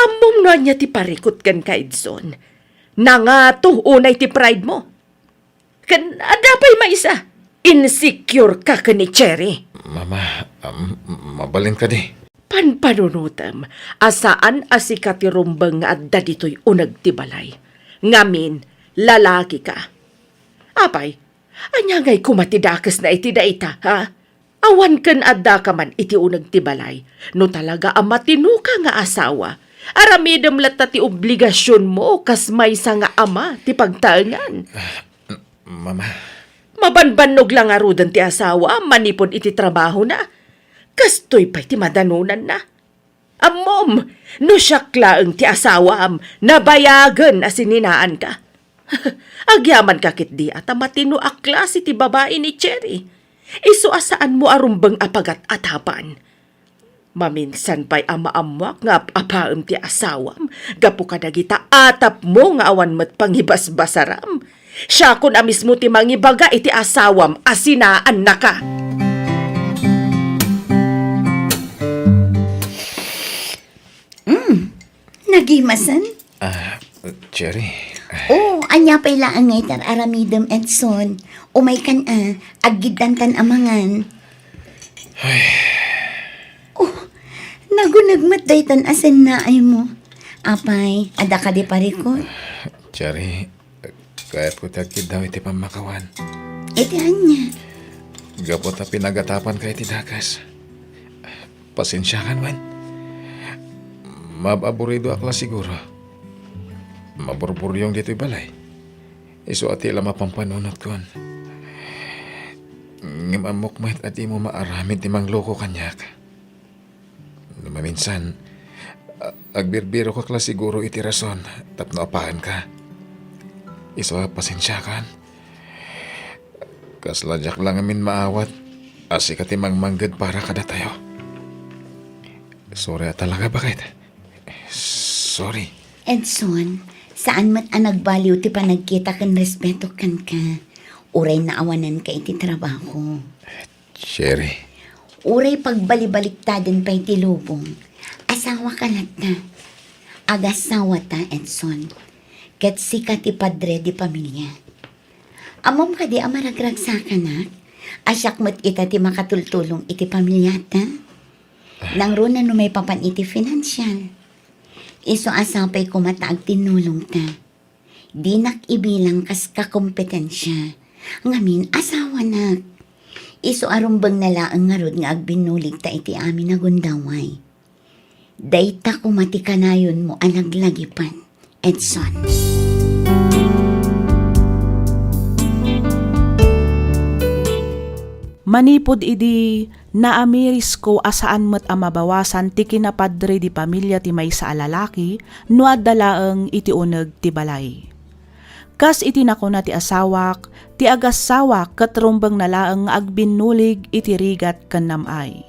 Ammom no ania ti parikut kenka, Edson? Nangato unay ti pride mo. Ken adda pay maysa, insecure ka ken ni Cherry. Mama, um, mabalin kadi? Panpanunotem a saan a sika ti rumbeng nga adda ditoy uneg ti balay. Ngamin, lalaki ka. Apay, ania ngay koma ti dakesna iti dayta, ha? Awan ken addaka man iti uneg ti balay. No talaga a matinoka nga asawa, aramidem latta ti obligasionmo kas maysa nga ama ti pagtaengan. Mama. Mabanbannog la ngaruden ti asawam manipud iti trabahona. Kastoy pay ti madanonanna. Ammom, no siak laeng ti asawam, nabayagen a sininaanka. Agyamanka ketdi a ta matino a klase ti babai ni Cherry. Isu a saanmo a rumbeng a pagat-atapan. Maminsan pay a maammoak nga ap-apaem ti asawam gapu kadagita atapmo nga awan met pangibasbasaram. Siakon a mismo ti mangibaga iti asawam a sinaannaka. Mm, nagimasen? Ah, Cherry. Oh, ania pay laeng nga itar aramidem, Edson? Umaykan a, aggiddantan a mangan. Ay. Oh, naguneg met daytan a sennaaymo. Apay, adda kadi parikut? Cherry, kayatko ti agkiddaw iti pammakawan. Iti ania? Gapu ta pinagatapanka iti dakes. Pasensiakan wen. Maab-aburidoak la siguro. Maburburyong ditoy balay. Isu a ti la mapampanunot kon. Ngem ammok met a dimo maaramid ti mangloko kaniak. No maminsan, a-, agbirbirokak la siguro iti rason tapno apaanka. Isu a pasensiakan. Kasla diak la ngamin maawat a sika ti mangmangged para kadatayo. Sorry a talaga, baket. Sorry. Edson, saan met a nagbaliw ti panagkita ken respeto kenka. Uray naawananka iti trabaho. Cherry. Uray pagbalibaliktaden pay ti lubong. Asawaka latta. Agasawata, Edson. Ket sika ti padre de pamilia. Ammom kadi a maragragsakanak? A siak met ita ti makatultulong iti pamiliata? Nangruna no maipapan iti finansial. Isu a sapay koma ta agtinnulongta. Dinak ibilang kas kakompetensia. Ngamin, asawanak. Isu a rumbengna laeng ngarud nga agbinnuligta iti amin a gundaway. Dayta koma ti kanayonmo a laglagipen, Edson. Manipud idi, naamirisko a saan met a mabawasan ti kinapadre di pamilia ti maysa a lalaki no adda laeng iti uneg ti balay. Kas iti nakuna ti asawak, ti agasawa ket rumbengna laeng nga agbinnulig iti rigat ken nam-ay.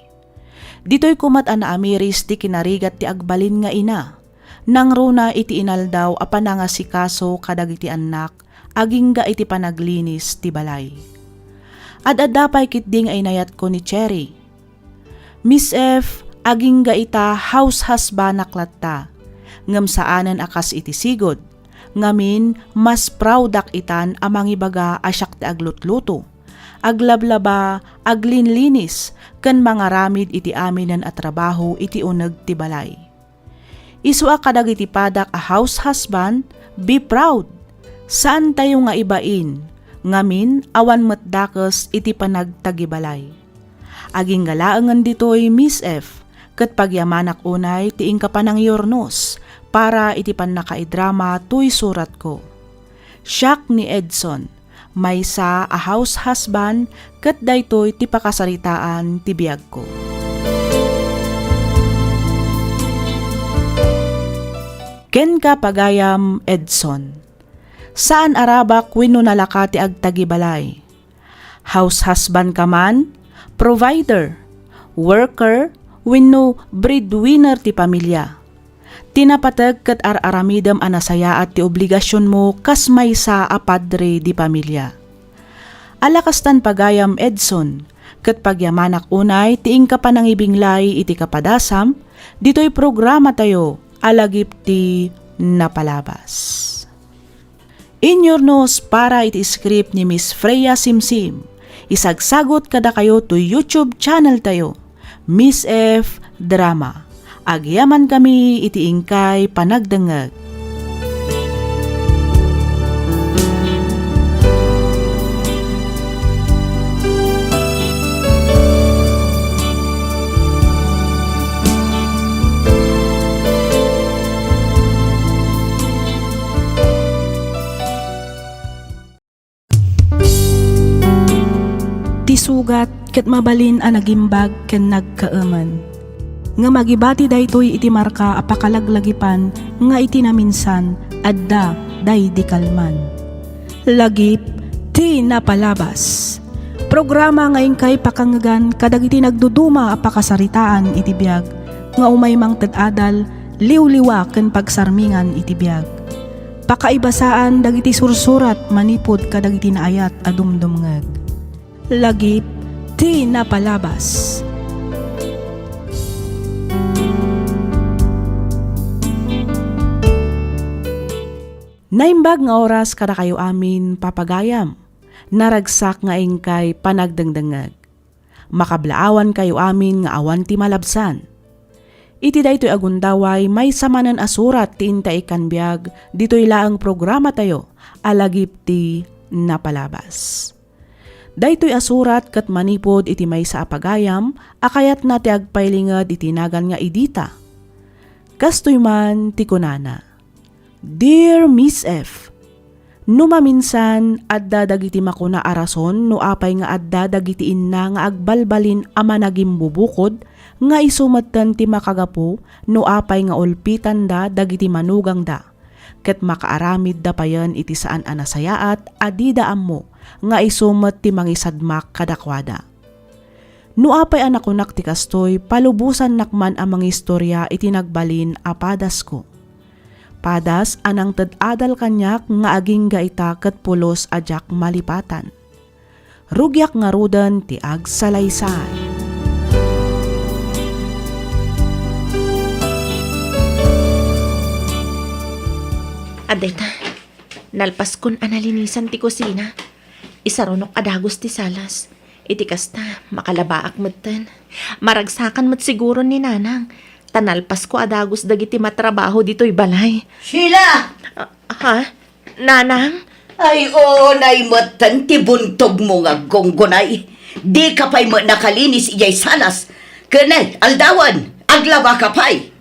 Ditoy koma met a naamiris ti kinarigat ti agbalin nga ina, nangruna iti inaldaw a panangasikaso kadagiti annak, agingga iti panaglinis ti balay. Ad-adda pay ketdi nga inayatko ni Cherry. Miss F, agingga ita house husband-ak latta, ngem saanen a kas iti sigud. Ngamin, mas proud-ak itan a mangibaga a siak ti aglutluto, aglablaba, aglinlinis, ken mangaramid iti aminen a trabaho iti uneg ti balay. Isu a kadagiti padak a house husband, be proud. Saantayo nga ibain, ngamin awan met dakes iti panagtagibalay. Agingga laengen ditoy, Miss F, ket pagyamanak unay ti inka panangyurnos para iti pannakaidrama toy suratko. Siak ni Edson, maysa a house husband, ket daytoy ti pakasaritaan ti biagko. Kenka, pagayam Edson, saan a rabak wenno nalaka ti agtagibalay. House husband ka man, provider, worker, wenno breadwinner ti pamilia. Ti napateg ket ar-aramidem a nasayaat ti obligasionmo kas maysa a padre di pamilia. Ala kastan, pagayam Edson, ket pagyamanak unay ti inka panangibinglay iti kapadasam ditoy programatayo a Lagip ti Napalabas. Inyurnos para iti script ni Miss Freya Simsim. Isagsagut kadakayo toy YouTube channel tayo, Miss F Drama. Agyamankami iti inkay panagdengngeg. Ti sugat ket mabalin a nagimbag ken nagkaemen. Ngem agibati daytoy iti marka a pakalaglagipan nga iti naminsan, adda daydi kalman. Lagip ti Napalabas. Programa nga inkay pakangngegan kadagiti nagduduma a pakasaritaan iti biag nga umay mangted adal, liwliwa ken pagsarmingan iti biag. Pakaibasaan dagiti sursurat manipud kadagiti naayat a dumdumngeg. Lagip ti Napalabas. Naimbag nga oras kadakayo amin, papagayam. Naragsak nga inkay panagdengdengngeg. Makablaawankayo amin nga awan ti malabsan. Iti daytoy a gundaway, maysa manen a surat ti intaykkan biag ditoy laeng programatayo a Lagip ti Napalabas. Daytoy a surat ket manipud iti maysa a pagayam a kayatna ti agpailinged iti nagan nga Edita. Kastoy man ti kunana, Dear Miss F, no maminsan, adda dagiti makuna a rason no apay nga adda dagiti inna nga agbalbalin a managimbubukod nga isu metten ti makagapu no apay nga ulpitanda dagiti manugangda, ket makaaramidda payen iti saan a nasayaat a dida ammo nga isu met ti mangisadmak kadakuada. No apay a nakunak ti kastoy, palubosannak man a mangistoria iti nagbalin a padasko. Padas a nangted adal kaniak nga agingga ita ket pulos a diak malipatan. Rugiak ngaruden ti agsalaysay. Adda ita, nalpaskon a nalinisan ti kusina. Isarunok a dagus ti salas. Iti kasta, makalabaak metten. Maragsakan met siguro ni Nanang. Ta nalpasko a dagus dagiti matrabaho ditoy balay. Sheila! Ah, ha? Nanang? Ay, unay metten ti buntogmo nga aggunggunay. Dika pay met nakalinis idiay salas. Ken ay, aldawen, aglabaka pay.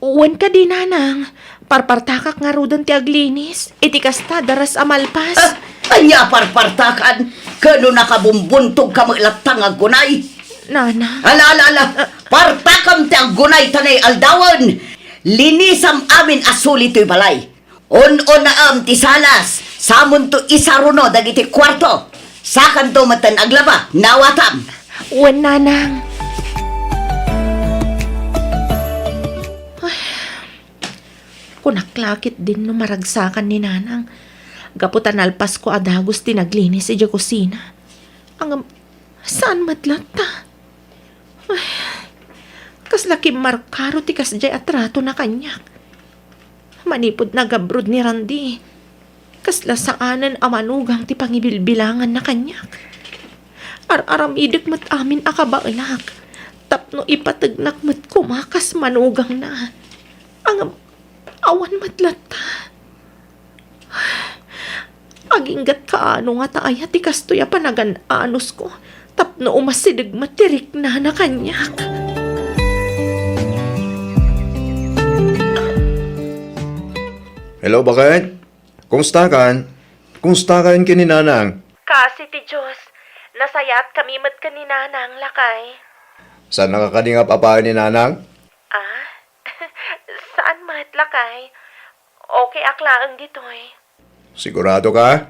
Wen kadi, Nanang. Parpartakak ngaruden ti aglinis. Iti kasta, daras a malpas. Ah, ania a parpartakan? Ken no nakabumbuntogka met latta nga aggunay? Nanang. Ala, ala, ala. Partakam ti aggunay ta nay aldawen. Linisam amin a suli toy balay. Un-unaem ti salas, samonto isaruno dagiti kuarto. Sakanto metten aglaba, nawatam. Wen, Nanang. Ay, kunak la ketdin no maragsakan ni Nanang. Gapu ta nalpasko a dagus ti naglinis idiay kusina. Ngem, saan met latta? Ay, kasla kimmarkaro ti kasdiay a tratona kaniak. Manipud nag-abroad ni Randy, kasla saanen a manugang ti pangibilbilanganna kaniak. Ar-aramidek met amin a kabaelak tapno ipategnak met koma kas manugangna. Ngem, awan met latta. Agingga't kaano ngata aya ti kastoy a panagan-anusko tapno umasideg met ti riknana kaniak. Hello, baket? Kumustakan? Kumustakan ken ni Nanang? Kaasi ti Dios, nasayaat kami met ken ni Nanang, lakay. Saannaka kadi nga ap-apaen ni Nanang? Ah? Saan met, lakay. Okay ak laeng ditoy. Sigurado ka?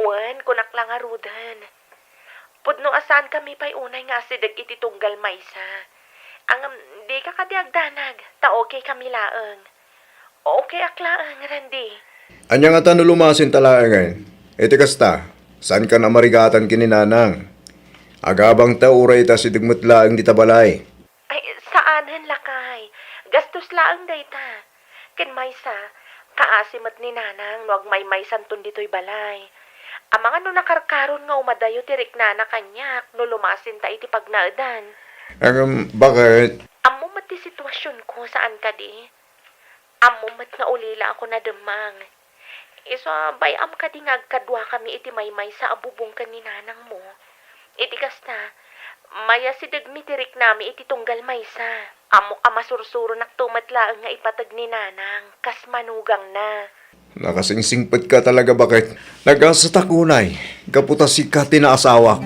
Wen, kunak la ngaruden. Pudno a saan kami pay unay nga asideg iti tunggal maysa. Ngem, dika kadi agdanag, ta okay kami laeng. Okay ak laeng, Randy. Ania ngata no lumasinta laengen? Iti kasta, saankan a marigatan ken ni Nanang. Agabangta uray ita asideg met laeng dita balay. Ay, saanen, lakay. Gastos laeng dayta. Ken maysa, kaasi met ni Nanang no agmaymaysanton ditoy balay. Amangan no nakarkaron nga umadayo ti riknana kaniak no lumasinta iti pagnaedan. Ngem, baket? Ammom met ti situasionko, saan kadi? Ammom met nga ulilaak a nademmang. Isu a bay-am kadi nga agkaduakami iti maymaysa a bubong ken ni Nanangmo? Iti kasta, mayasidegmi ti riknami iti tunggal maysa. Ammok a masursuronakto met laeng nga ipateg ni Nanang kas manugangna. Nakasingsingpetka talaga, baket. Nagasatak unay, gapu ta sika ti naasawak.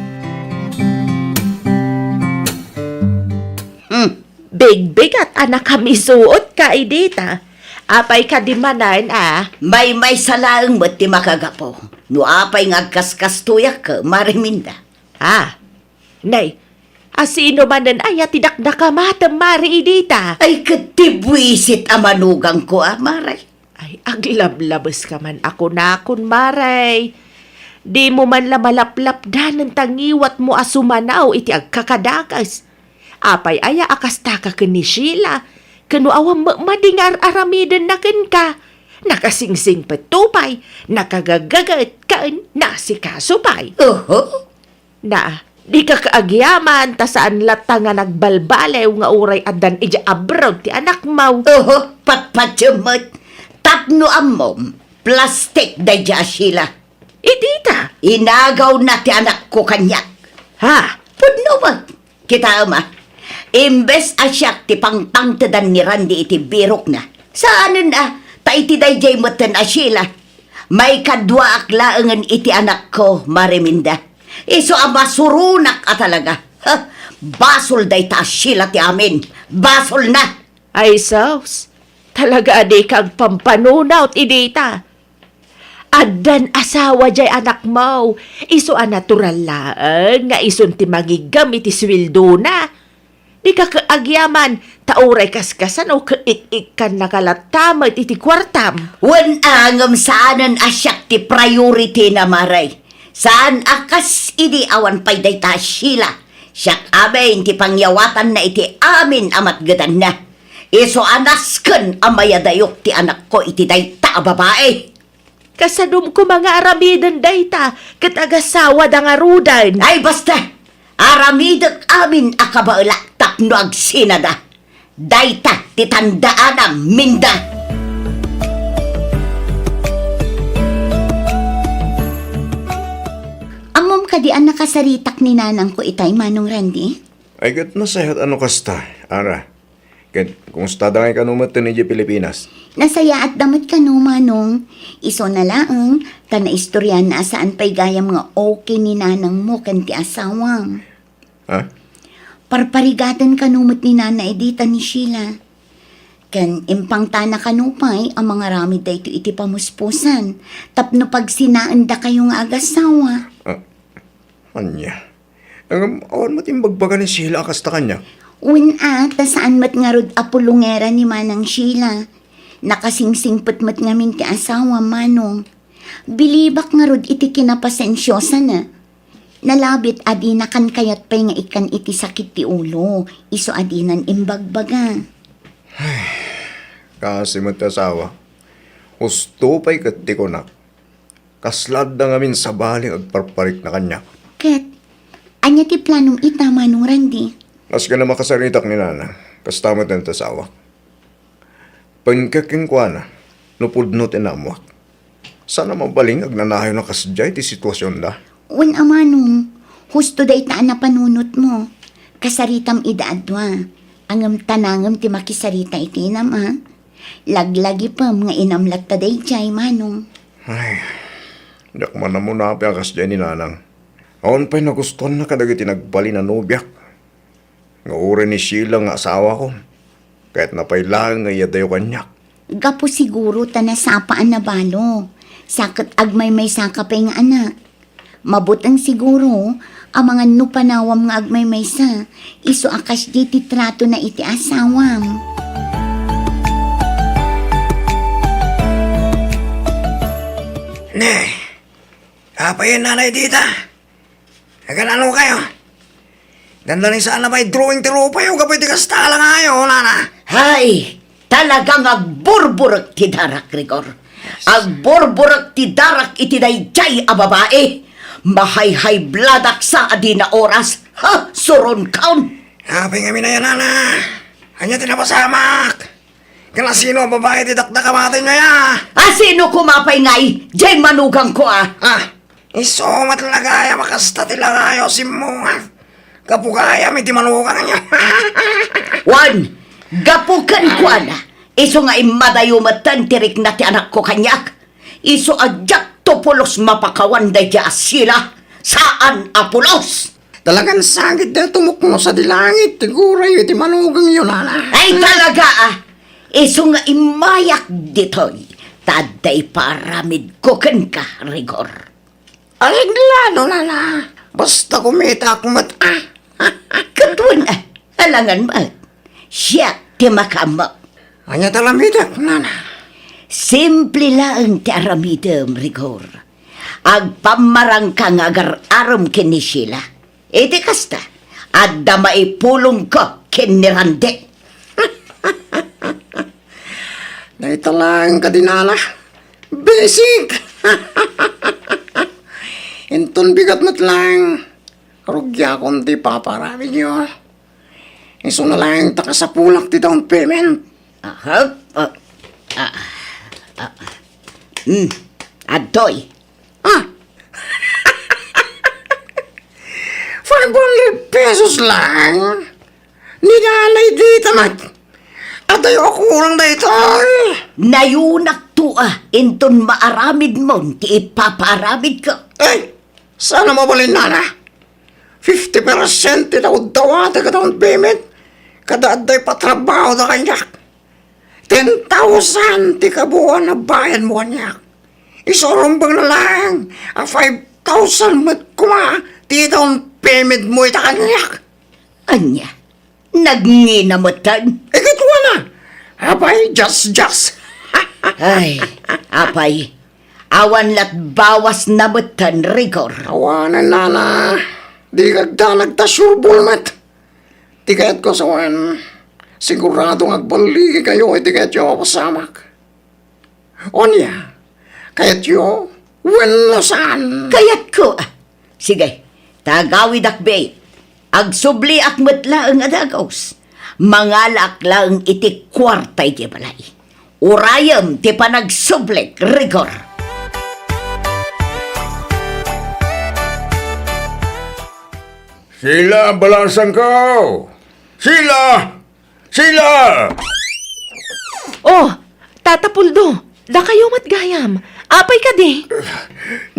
Hmm. Bigbigat a nakamisuotka idi ta. Apay kadi manen a? Maymaysa laeng met ti makagapu. No apay nga agkaskastoyak, Mare Minda. Ah, nay, a sino manen aya ti dakdakamatem, Mare, idi ta? Ay, ket ti buisit a manugangko a, Mare. Ay, aglablabeska man a kunakon, Mare. Dimo man la malaplapdanen ta ngiwatmo a sumanaw iti agkakadakes. Apay aya a kastaka ken ni Sheila? Ken no awan met madi nga ar-aramidenna kenka? Nakasingsingpetto pay, nakagagaget ken naasikaso pay. Oho. Na, dika kaagyaman ta saan latta nga nagbalbaliw nga uray addan idiay abroad ti anakmo. Oho, patpatiem met. Tapno ammom, plastik daydiay a Sheila. Idi ta? Inagawna ti anakko kaniak. Ha? Pudno met. Kitaem a, imbes a siak ti pangpangtedan ni Randy iti birokna, saanen a, ta iti daydiay metten a Sheila, maikaduaak laengen iti anakko, Mare Minda. Isu a masuronak a talaga. Ha? Basol dayta a Sheila ti amin. Basolna. Ay sus, talaga a dika agpampanunot idi ta. Addan asawa diay anakmo, isu a natural laeng nga isun ti mangiggem iti suweldona. Dika kaagyaman, ta uray kaskasano ket ik-ikkannaka latta met iti kuartam. Wen a, ngem saanen a siak ti priority na, Mare. Saan a kas idi awan pay dayta a Sheila. Siak amin ti pangyawatanna iti amin a matgedanna. Isu a nasken a mayadayok ti anakko iti dayta a babai. Kasadum koma nga aramiden dayta ket agasawada ngaruden. Ay, basta! Aramidek amin a kabaelak tapno agsinada. Dayta ti tandaanam, Minda. Ammom kadi a nakasaritak ni nanangko itay, Manong Randy? Ay, ket nasayaat a no kasta, Ara. Ket, kumusta da ngay kano met idiay Pilipinas? Nasayaatda met kano, Manong. Isuna laeng, ta naistoryaanna a saan pay gayam nga okay ni nanangmo ken ti asawam. Ha? Parparigaten kano met ni Nana Edita ni Sheila. Ken impangtana kano pay a mangaramid daytoy iti pamuspusan, tapno pagsinaendakayo nga agasawa. Ah, ania? Ngem awan met imbagbaga ni Sheila a kasta kaniak. Wen a, ta saan met ngarud a pulongera ni Manang Sheila. Nakasingsingpet met ngamin ti asawam, Manong. Bilibak ngarud iti kinapasensiosana. Nalabit a dina kan kayat pay nga ikkan iti sakit ti ulo, isu a dinan imbagbaga. Kaasi met ti asawa. Husto pay ket ti kunak. Kasla adda ngamin sabali nga agparparikna kaniak. Ket, ania ti planom ita, Manong Randy? Maski a makasaritak ni Nana, kasta met ti asawak. Pengkek kenkuana no pudno ti naammoak. Saan a mabalin nga agnanayon a kasdiay ti situasionda? Wen a, Manong, husto dayta a napanunotmo. Kasaritam ida a dua. Ngem tanangem ti makisarita iti inam, a? Laglagipem nga inam latta daydiay, Manong. Ay, diak man ammo no apay a kasdiay ni Nanang. Awan pay nagustuanna kadagiti nagbalin a nobiak. Nga uray ni Sheila nga asawako, kayatna pay laeng nga iyadayo kaniak. Gapu siguro ta nasapa a nabalo, sa ket agmaymaysaka pay nga anak. Mabuteng siguro, amangan no panawam nga agmaymaysa, isu a kasdiay ti tratona iti asawam. Ne, apay, Nanay Dita? Aganano kayo? Dandani saan a may drawing ti rupayo gapu iti kasta a langayo, Nana. Hay, talagang agburburek ti darak, Rigor. Agburburek ti darak iti daydiay a babai. Mahayhaybladak sa a dina oras. Ha, suron kaon. Apay ngamin aya, Nana? Ania ti napasamak? Ken asino a babai ti dakdakamatenyo aya? Asino koma pay ngay, diay manugangko a? Ah, isu met la gayam a kasta ti langayo a simmunga. Gapu gayam iti manugangyo. Wen, gapu kenkuana, isu nga immadayo metten ti rikna ti anakko kaniak. Isu a diakto pulos mapakawan daydiay a Sheila, saan a pulos! Talagan sagid a tumukno sadi langit ti gurayo iti manugangyo, Nana. Ay, talaga, a! Isu nga immayak ditoy, ta adda iparamidko kenka, Rigor. Ay, aglano, Nana. Basta kumitak met, a. Ket wen, a, alangan met. Siak ti makaammo. Ania ti aramidek, Nana? Simple laeng ti aramidem, Rigor. Agpammarangka nga agar-arem ken ni Sheila. Iti kasta, adda maipulongko ken ni Randy. Dayta laeng kadi, Nana. Basic! Inton bigat met laeng, rugiakon ti paparamidyo. Isuna laeng ta kasapulak ti down payment. Aha. Ah, ah, ah. Hmm. Adtoy. Ah. Five hundred pesos lang? Ni Nanay Dita met. Adayo a kurang daytoy. Nayunakto a inton maaramidmon ti ipapaaramidko. Ay, saan a mabalin, Nana? Fifty percent ti nauddawatek a down payment, kada adda ipatrabahoda kaniak. Ten thousand ti kabuuan a bayadmo kaniak. Isu a rumbeng na laeng a five thousand met koma ti down payment mo ita kaniak. Ania? Nagngina metten? Iket wana. Apay, just, just. Ay, apay. Awan lat bawas na metten, Rigor. Awanen, Nana. Di kagdanag ta sure ball met. Ti kayatko sawen, sigurado nga agballigikayo iti kayatyo a pasamak. Ania, Kayatyo? Wenno saan? Kayatko. Sige, ta agawidak, bay. Agsubliak met laeng a dagus. Mangalaak laeng iti kuarta iti balay. Urayem ti panagsublik, Rigor. Sheila, balasangko! Sheila! Sheila! Oh, Tata Puldo, dakayo met gayam. Apay kadi?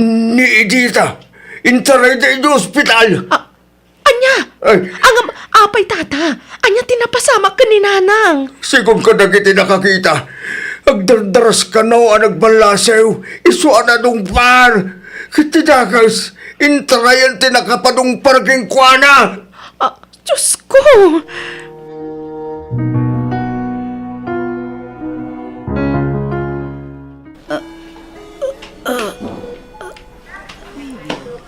Ni Edita, intarayda iti ospital. Ah, ania? Ay. Ngem, apay, Tata? Ania ti napasamak ken ni Nanang? Sigun kadagiti nakakita, agdardaras kano a nagballasew, isu a nadungpar. Ket ti dakes, intarayan ti nakapadungpar kenkuana. Ah, Diosko!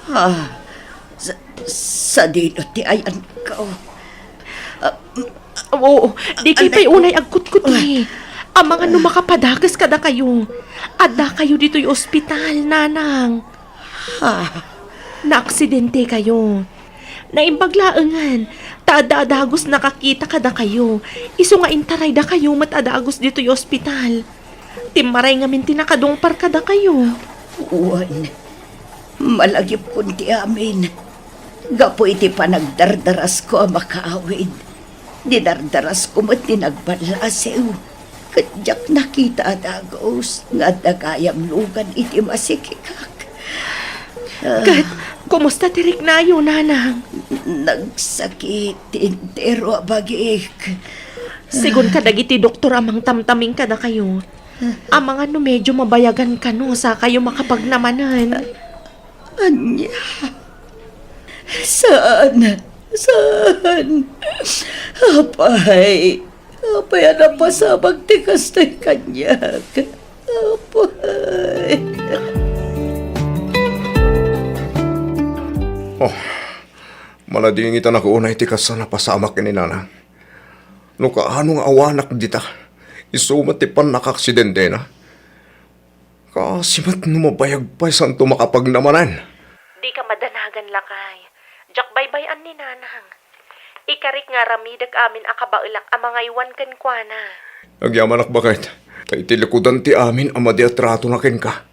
Ah, sa-, sadino ti ayanko? Ah, oo, dikay pay unay agkutkutli. Amangan no makapadakes kadakayo. Addakayo ditoy ospital, Nanang. Ah. Naaksidentekayo. Naimbag laengen, ta adda a dagus nakakita kadakayo. Isu nga intaraydakayo met a dagus ditoy ospital. Timmaray ngamin ti nakadungpar kadakayo. Wen, malagipkon ti amin. Gapu iti panagdardarasko a makaawid, dinardarasko met ti nagballasew. Ket diak nakita a dagus nga adda gayam lugan iti masikikak. Ah. Ket, kumusta ti riknayo, Nanang? Nagsakit ti entero a bagik. Sigun kadagiti doktor a mangtamtaming kadakayo, amangan no medyo mabayagan kano sakayo makapagnamanen. Ania? Saan? Saan? Apay? Apay a napasamak ti kastoy kaniak? Apay. Oh, maladingitanak unay ti kas a napasamak ken ni Nanang. No kaano nga awanak dita, isu met ti pannakaaksidentena. Kaasi met no mabayag pay santo makapagnamanen. Dika madanagan, lakay. Diak baybay-an ni Nanang. Ikarik nga aramidek amin a kabaelak a mangaywan kenkuana. Agyamanak, baket, ta iti likudan ti amin a madi a tratona kenka,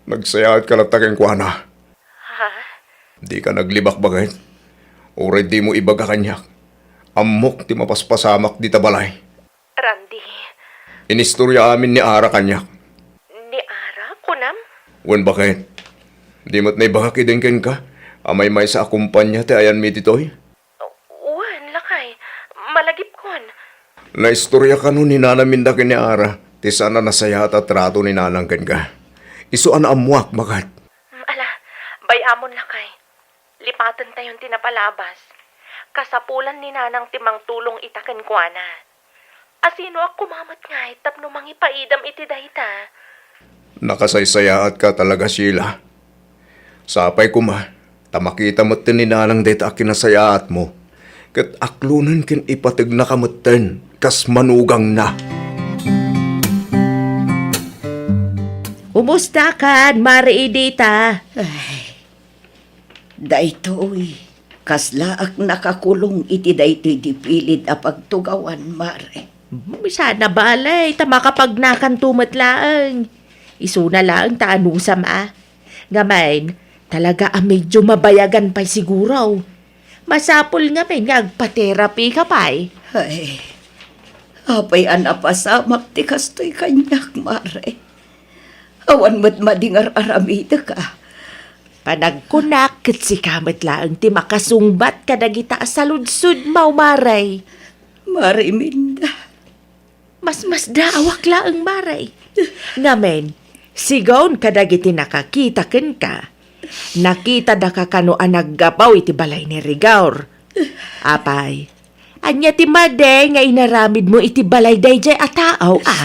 nagsayaatka latta kenkuana. Ha? Dika naglibak, baket? Uray dimo ibaga kaniak, ammok ti mapaspasamak dita balay. Randy. Inistorya amin ni Ara kaniak. Ni Ara, kunam? Wen, baket? Di met naibagak idin kenka a maymaysa a kompania ti ayanmi ditoy? Wen, lakay. Malagipkon. Naistorya kano ni Nanang Minda ken ni Ara ti saan a nasayaat a trato ni Nanang kenka. Isu a naammoak, baket. Mm, ala, bay-amon, lakay. Lipatentayon ti napalabas. Kasapulan ni Nanang ti mangtulong ita kenkuana. Asinoak koma met ngay tapno mangipaidam iti dayta? Nakasaysayaatka talaga, Sheila. Sapay koma ta makita metten ni Nanang dayta a kinasayaatmo, ket aklonen ken ipategnaka metten kas manugangna. Kumustakan, Mare Edita? Ay, daytoy, kaslaak nakakulong iti daytoy dipilid a pagtugawan, Mare. Hmm, sana balay, ta makapagnakanto met laeng. Isuna laeng ta anusam a. Ngamin, talaga a medyo mabayagan pay siguro. Masapul ngamin nga agpa-therapy ka pay. Ay, apay a napasamak ti kastoy kaniak, Mare? Awan met madi nga ar-aramidek a. Panagkunak ket sika met laeng ti makasungbat kadagita a saludsodmo, Mare. Mare Minda. Masmasdaawak laeng, Mare. Ngamin, sigaw kadagiti nakakita kenka, nakitada ka kano a naggapu iti balay ni Rigor. Apay, ania ti madi nga inaramidmo iti balay daydiay a tao, a?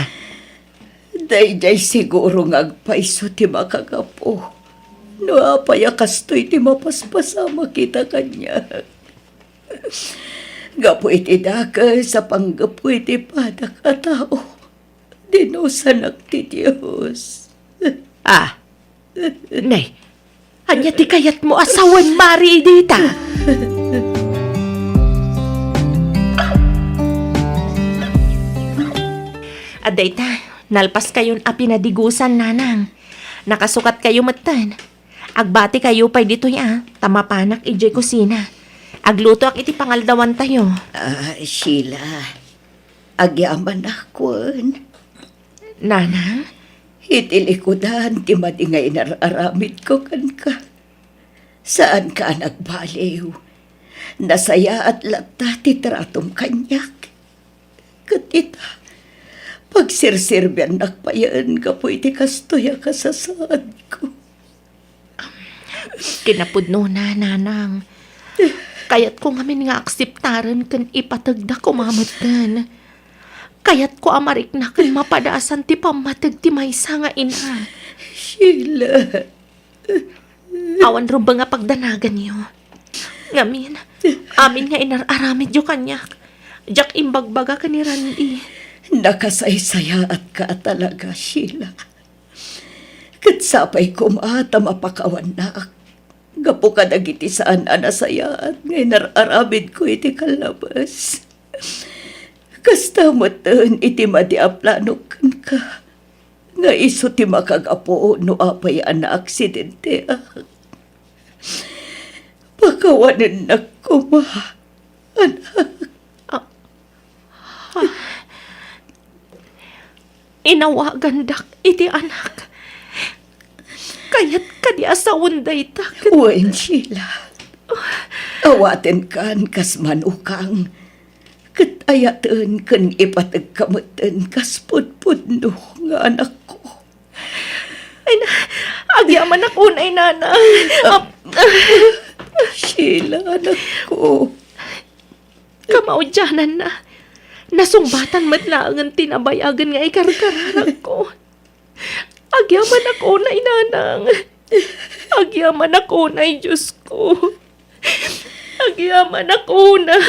Daydiay siguro nga agpayso ti makagapu. No apay a kastoy ti mapaspasamak ita kaniak. Gapu iti dakes a panggapu iti padak a tao, dinusanak ti Dios. Ah, ne, ania ti kayatmo a sawen, Mari, dita? Adda ita, nalpaskayon a pinadigusan, nanang. Nakasukatkayo metten. Agbatikayo pay ditoy a, ta mapanak idiay kusina. Aglutoak iti pangaldawantayo. Ah, Sheila, agyamanak wen. Nanang? Iti likudan ti madi nga inar-aramidko kenka. Saanka a nagbaliw. Nasayaat latta ti tratom kaniak. Ket ita, pagsirserbiannak payen gapu iti kastoy a kasasaadko. Kinapudnona, nanang. Kayatko ngamin nga akseptaren ken ipategda koma metten. Kayatko a marikna ken mapadasan ti pammateg ti maysa nga ina. Sheila. Awan rumbeng a pagdanaganyo. Ngamin, amin nga inar-aramidyo kaniak, diak imbagbaga ken ni Randy. Nakasaysayaatka a talaga, Sheila. Ket sapay koma ta mapakawannak gapu kadagiti saan a nasayaat nga inar-aramidko iti kallabes. Kasta metten iti madi a planok kenka, nga isu ti makagapu no apay a naaksidenteak. Pakawanennak koma, anak. Ah, ah. Inawagandak iti anak. Kayat kadi a sawen dayta ket Wen, Sheila. Awatenkan kas manukang. Ket ayaten ken ipategka metten kas pudpudno nga anakko. Ay na, agyamanak unay, nanang. Ah, Ap-, Sheila, anakko. Kamaudiananna, nasungbatan met laengen ti nabayagen nga ikarkararakko. Agyamanak unay, nanang. Agyamanak unay, Diosko. Agyamanak unay.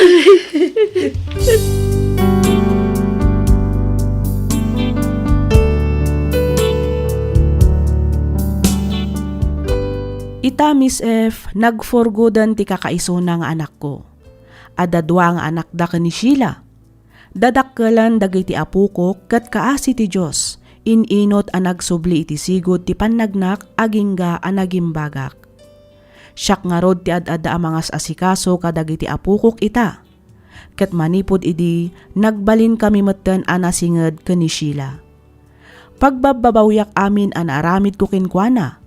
Ita, Miss F, nagforgoden ti kakaisuna nga anakko. Adda dua nga anakda ken ni Sheila. Dadakkelen dagiti apokok ket kaasi ti Dios, in-inut a nagsubli iti sigud ti pannagnak agingga a nagimbagak. Siak ngarud ti ad-adda a mangas-asikaso kadagiti apokok ita. Ket manipud idi, nagbalinkami metten a nasinged ken ni Sheila. Pagbabbabawiak amin a naaramidko kenkuana,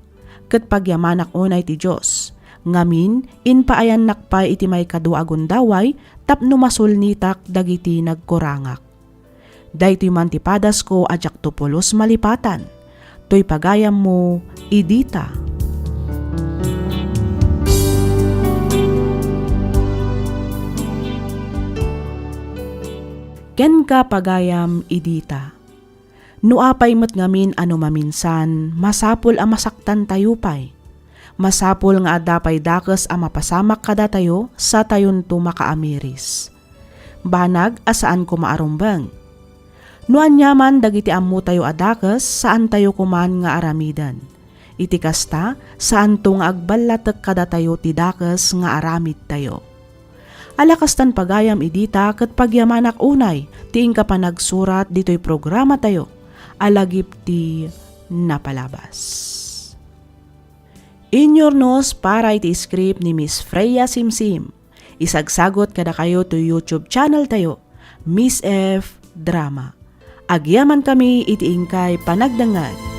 ket pagyamanak unay ti Dios. Ngamin, impaayannak pay iti maikadua a gundaway tapno masulnitak dagiti nagkurangak. Daytoy man ti padasko a diakto pulos malipatan. Toy pagayammo, Idita. Kenka, pagayam, Idita. No apay met ngamin a no maminsan, masapul a masaktantayo pay. Masapul nga adda pay dakes a mapasamak kadatayo satayonto makaamiris. Banag a saan koma a rumbeng. No aniaman dagiti ammotayo a dakes, saantayo koman nga aramiden. Iti kasta, saanto nga agballatek kadatayo ti dakes nga aramidtayo. Ala kastan pagayam, Idita, ket pagyamanak unay ti inka panagsurat ditoy programatayo a lagip ti napalabas. Inyurnos para iti script ni Miss Freya Simsim. Isagsagot kadakayo to YouTube channel tayo, Miss F Drama. Agyaman kami iti inkay panagdengngeg.